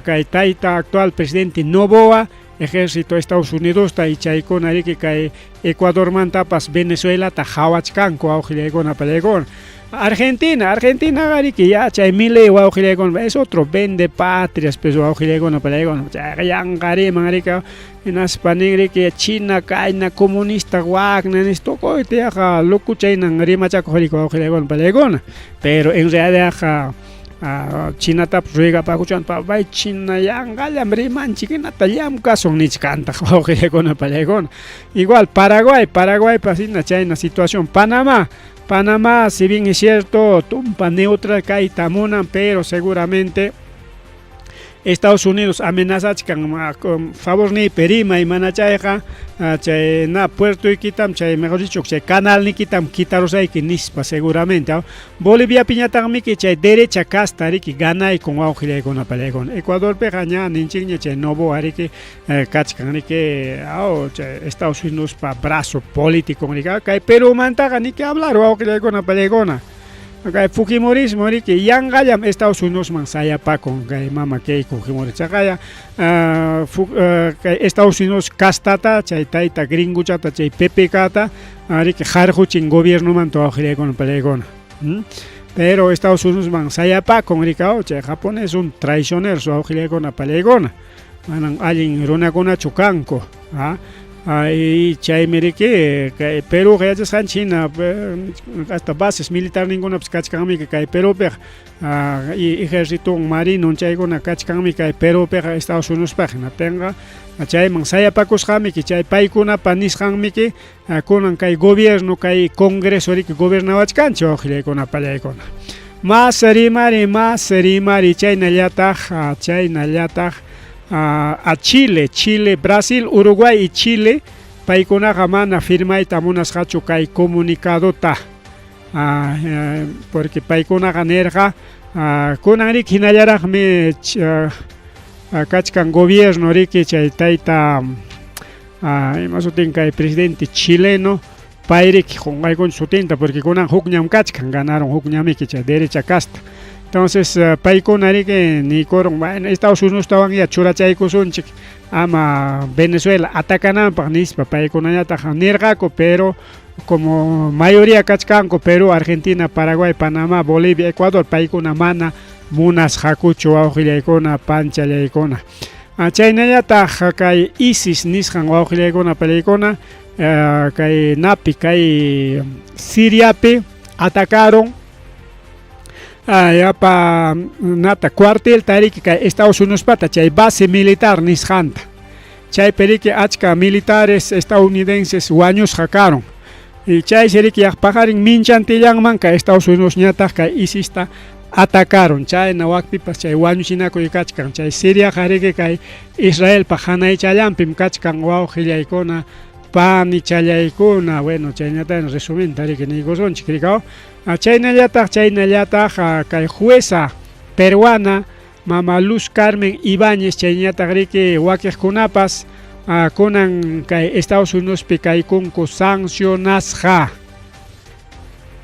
kay tayta actual presidente Noboa ejército Estados Unidosta y chaykuna riki kay Ecuadormantapas Venezuelata qhawachkanku wawqillaykuna pallaykuna. Argentina, Argentina riki ya chay Milei wawqillaykuna es otro vende patrias pues wawqillaykuna pallaykuna, chayqa yanqa riman riki, hinaspa nin riki China kayna comunista wakna nispa tukuyta yaqa locuchaynan rimachakuq riki wawqillaykuna pallaykuna, pero en realidadqa Chinatapas ruegapakuchwan, papay China yanqallam rimanchik hinata llamkasun nichkantaq wawqillaykuna pallaykuna. Igual Paraguay, Paraguaypas hina chayna situación. Panamá, Panamá, si bien es cierto, tumpa neutral kayta munan, pero seguramente Estados Unidos amenazachkan con favor niypi rimay mana chayqa chay na puertoykitam chay mejor dicho chay canalnikitam quitarusayki nispa seguramente. Boliviapiñataqmiki chay derecha casta riki ganaykun wawqillaykuna pallaykuna. Ecuadorpiqa ña ninchikña chay Noboa riki kachkan riki chay Estados Unidospa brazo político riki. Kay Perumantaqa ni que hablar wawqillaykuna pallaykuna. Kay Fujimorismo riki yanqallam Estados Unidosman sayapakun kay mama Keiko Fujimori. Chaqaya kay Estados Unidos castata chay tayta gringuchata chay PPKta riki qarquchin gobiernomanta wawqillaykuna pallaykuna. Pero Estados Unidosman sayapakun rikaw, chay japonés un traicionero wawqillaykuna pallaykuna. Manan allin runakunachu kanku. Y chaymi riki kay Perúqa yachasqanchik hina hasta bases militar ninkunapas kachkanmi kay Perúpiqa, y ejército marino chaykuna kachkanmi kay Perúpiqa Estados Unidospaq. Hinaptinqa chayman sayapakusqamiki chay paykunapa nisqanmiki kunan kay gobierno kay congreso riki gobernawachkanchik wawqillaykuna pallaykuna. Mas rimari, mas rimari, chaynallataq, chaynallataq a Chile, Chile, Brasil, Uruguay y Chile, paykunaqa mana firmayta munasqachu kay comunicadota. Porque paykunaqa nirqa, kunan riki hinallaraqmi kachkan gobierno riki chay tayta ima sutin kay presidente chileno payriki qunqaykunchu sutinta porque kunan hukñam kachkan ganaron hukñamiki chay derecha casta. Entonces paykuna riki niykurun bueno Estados Unidostawan ya churachaykusunchik ama Venezuela atakananpaq nispa paykunañataq nirqaku pero como mayoría kachkanku Perú, Argentina, Paraguay, Panamá, Bolivia, Ecuador paykuna mana munasqakuchu wawqillaykuna panchallaykuna. Chaynallataq kay ISIS nisqan wawqillaykuna palaykuna kay napi kay Siriapi atacaron yapa nata cuartelta riki kay Estados Uniospata chay base militar nisqanta. Chaypi riki achka militares estadounidenses wañusqa karun. Y chaysi riki yaq paqarin minchantillanman kay Estados Unidosñataq kay ISISta atacaron. Chayna wakpipas chay wañuchinakuy kachkan. Chay Siriaqa riki kay Israelpa hanaychallanpim kachkan wawqillaykuna panichallaykuna. Bueno, chaynata resumenta riki niykusunchik rikaw. Chaynallataq chaynallataq kay jueza peruana Mama Luz Carmen Ibáñez chayñataq riki wakiqkunapas kunan kay Estados Unidospi kaykunku sancionasqa.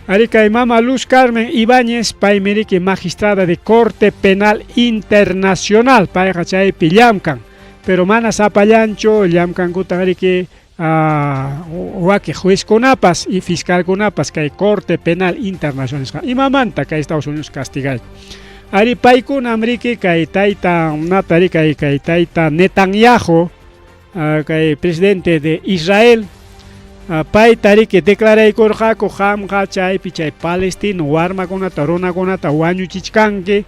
Ari kay Mama Luz Carmen Ibáñez paymi riki magistrada de Corte Penal Internacional payqa chaypi llamkan pero mana sapallanchu llamkankutaq riki wakiq juezkunapas y fiscalkunapas kay Corte Penal Internacional nisqa imamanta kay Estados Unidos castigayku. Ari paykunam riki kay tayta nata riki kay, kay tayta Netanyahu kay presidente de Israel payta riki declaraykurqaku qamqa chaypi chay palestino warmakunata runakunata wañuchichkanki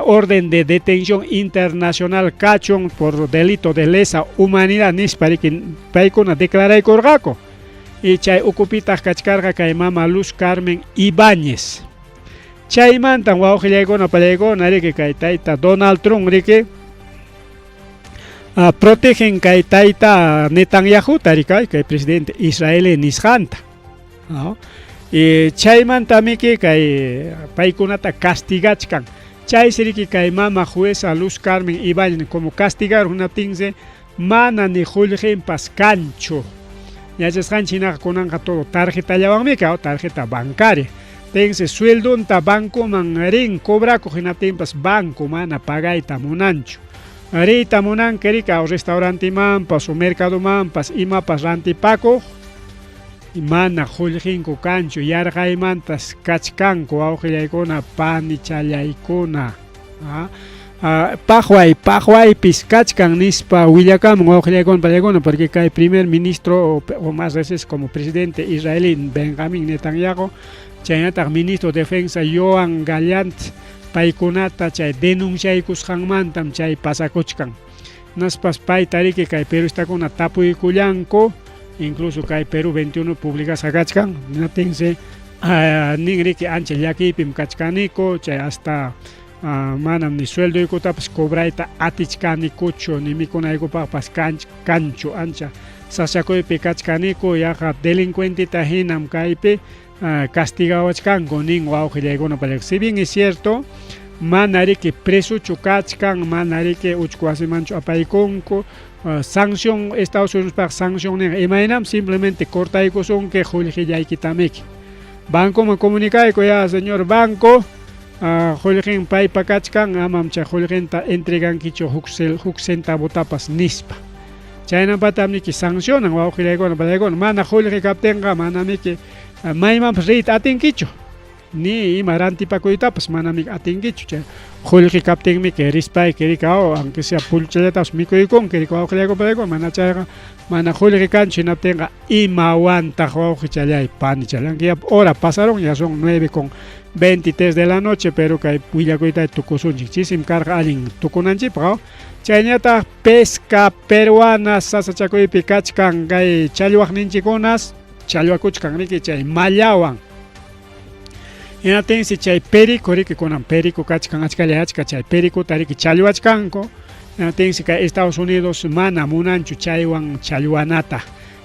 orden de detención internacional kachun por delito de lesa humanidad nispa riki paykuna declaraykurqaku. Y chay ukupitaq kachkarqa kay Mama Luz Carmen Ibáñez. Chaymantam wawqillaykuna pallaykuna riki kay tayta Donald Trump riki protegen kay tayta Netanyahuta riki kay presidente israelí nisqanta. ¿No? Y chaymantamiki kay paykunata castigachkan. Chaysi riki kay mama jueza Luz Carmen Ibáñez como castigaron hinaptinsi mana ni qullqinpas kanchu. Yachasqanchik hinaqa kunanqa todo tarjetallawanmi tarjeta bancaria. Tense sueldonta bancoman rin cobrakuq hinaptinpas banco mana pagayta munanchu. Riyta munanki riki restaurantemanpas o mercadomanpas imapas rantipakuq mana qullqinku kanchu yarqaymantas kachkanku wawqillaykuna panichallaykuna. Paqway paqwaypis kachkan nispa willakamun wawqillaykuna pallaykuna porque kay primer ministro o más veces como presidente israelí Benjamín Netanyahu chaynataq ministro de defensa Yoav Gallant paykunata chay denunciaykusqanmantam chay pasakuchkan. Naspas payta riki kay periodistakuna tapuykullanku incluso kay Perú 21 publicasqa kachkan hinaptinsi nin riki ancha llakiypim kachkaniku chay hasta manam ni sueldoykutapas cobrayta atichkanikuchu ni mikunaykupaqpas kanchu ancha sasakuypi kachkaniku yaqa delincuenteta hinam kaypi castigawachkanku nin wawqillaykuna pallaykuna. Si bien es cierto mana riki presochu kachkan mana riki uchku wasimanchu apaykunku sanción Estados Unidospaq sanción ninqa imaynam simplemente cortaykusunki qullqillaykitamiki. Bancoman comunicayku ya señor banco qullqin paypa kachkan amam chay qullqinta entregankichu huk centavotapas nispa. Chaynampatam niki sancionan wawqillaykuna pallaykuna mana qullqi kaptinqa manamiki maymanpas riyta atinkichu ni ima rantipakuytapas manamiki atinkichu chay qullqi kaptinmiki rispayki riki aunque sea pulchallatapas mikuykunki riki wawqillaykuna pallaykuna mana chayqa mana qullqi kanchu hinaptinqa imawantaq wawqichallay panichalay ya hora pasaron ya son 9:23 de la noche pero kay willakuyta tukusunchik chisim karqa allin tukunanchikpaq. Chaynataq pesca peruana sasachakuypi kachkan kay challwaqninchikkunas challwakuchkan riki chay mallawan. Hinaptinsi chay perico riki kunan perico kachkan achkalla achka chay pericota riki challwachkanku. Hinaptinsi kay Estados Unidos mana munanchu chaywan challwanata.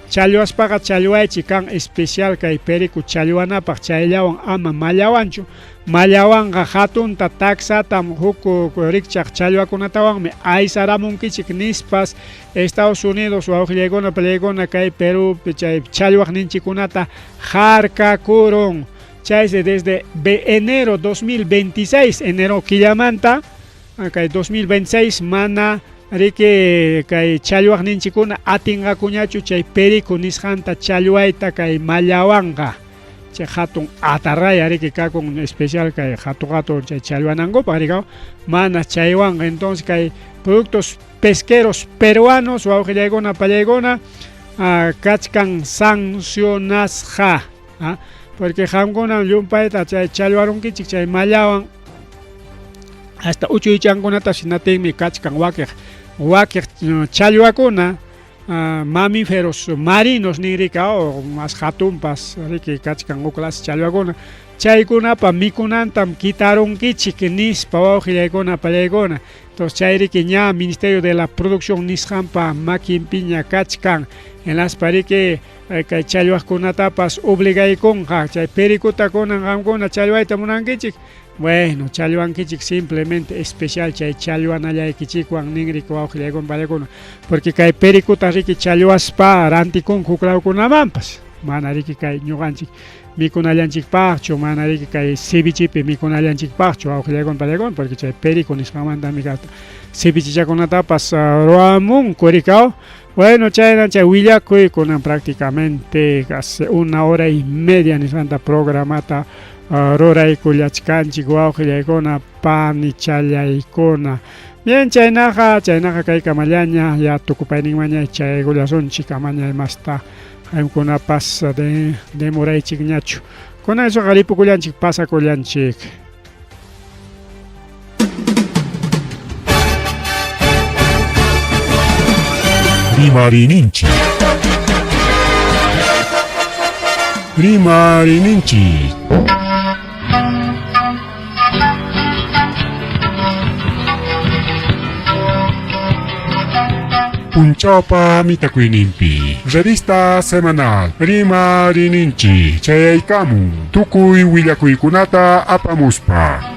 Challwaspaqa challwaychik kan especial kay perico challwanapaq chayllawan ama mallawanchu. Mallawanqa hatunta taksatam huk rikchaq challwakunatawanmi aysaramunkichik nispas Estados Unidos wawqillaykuna palaykuna kay Perúpi chay challwaqninchikkunata harkakurun. Chaysi desde enero 2026, enero killamanta kay 2026 mana riki kay challwaqninchikkuna atinqakuñachu chay perico nisqanta challwayta kay mallawanqa. Chay hatun atarraya riki kakun especial kay hatu hatun chay challwanankupaq rikaw mana chaywanqa. Entonces kay productos pesqueros peruanos wawqillaykuna pallaykuna kachkan sancionasqa. Porque qamkunam llumpayta chay challwarunkichik chay mallawan hasta uchuychankunata sinatinmi kachkan wakiq wakiq challwakuna mamíferos marinos ninrika o mas hatunpas riki kachkan huk clase challwakuna chaykunapa mikunantam kitarunkichik nispa wawqillaykuna pallaykuna. Entonces chayriki ña Ministerio de la Producción nisqanpa makinpiña kachkan hinaspa riki kay challwaqkunatapas obligaykunqa chay pericota kunan qamkuna challwayta munankichik. Bueno, challwankichik simplemente especial chay challwanallaykichikwan ninriki wawqillaykuna pallaykuna porque kay pericota riki challwaspa rantikunku huk lawkunamanpas mana riki kay ñuqanchik mikunallanchikpaqchu mana riki kay cevichepi mikunallanchikpaqchu wawqillaykuna pallaykuna porque chay perico nisqanmantami cevichechakunatapas ruwamunku rikaw. Bueno, chayna chay willakuy kunan prácticamente hace una hora y media nisqanta programata ruraykullachkanchik wawqillaykuna panichallaykuna. Bien, chaynaqa chaynaqa kaykamallaña ya tukupayninmaña chayaykullasunchik amaña imasta qamkunapas de demoraychikñachu. Kunan suqa ripukullanchik pasakullanchik. Rimarininchik. Rimarininchik. Punchawpa mitakuyninpi. Revista semanal Rimarininchik chayaykamun tukuy willakuykunata apamuspa.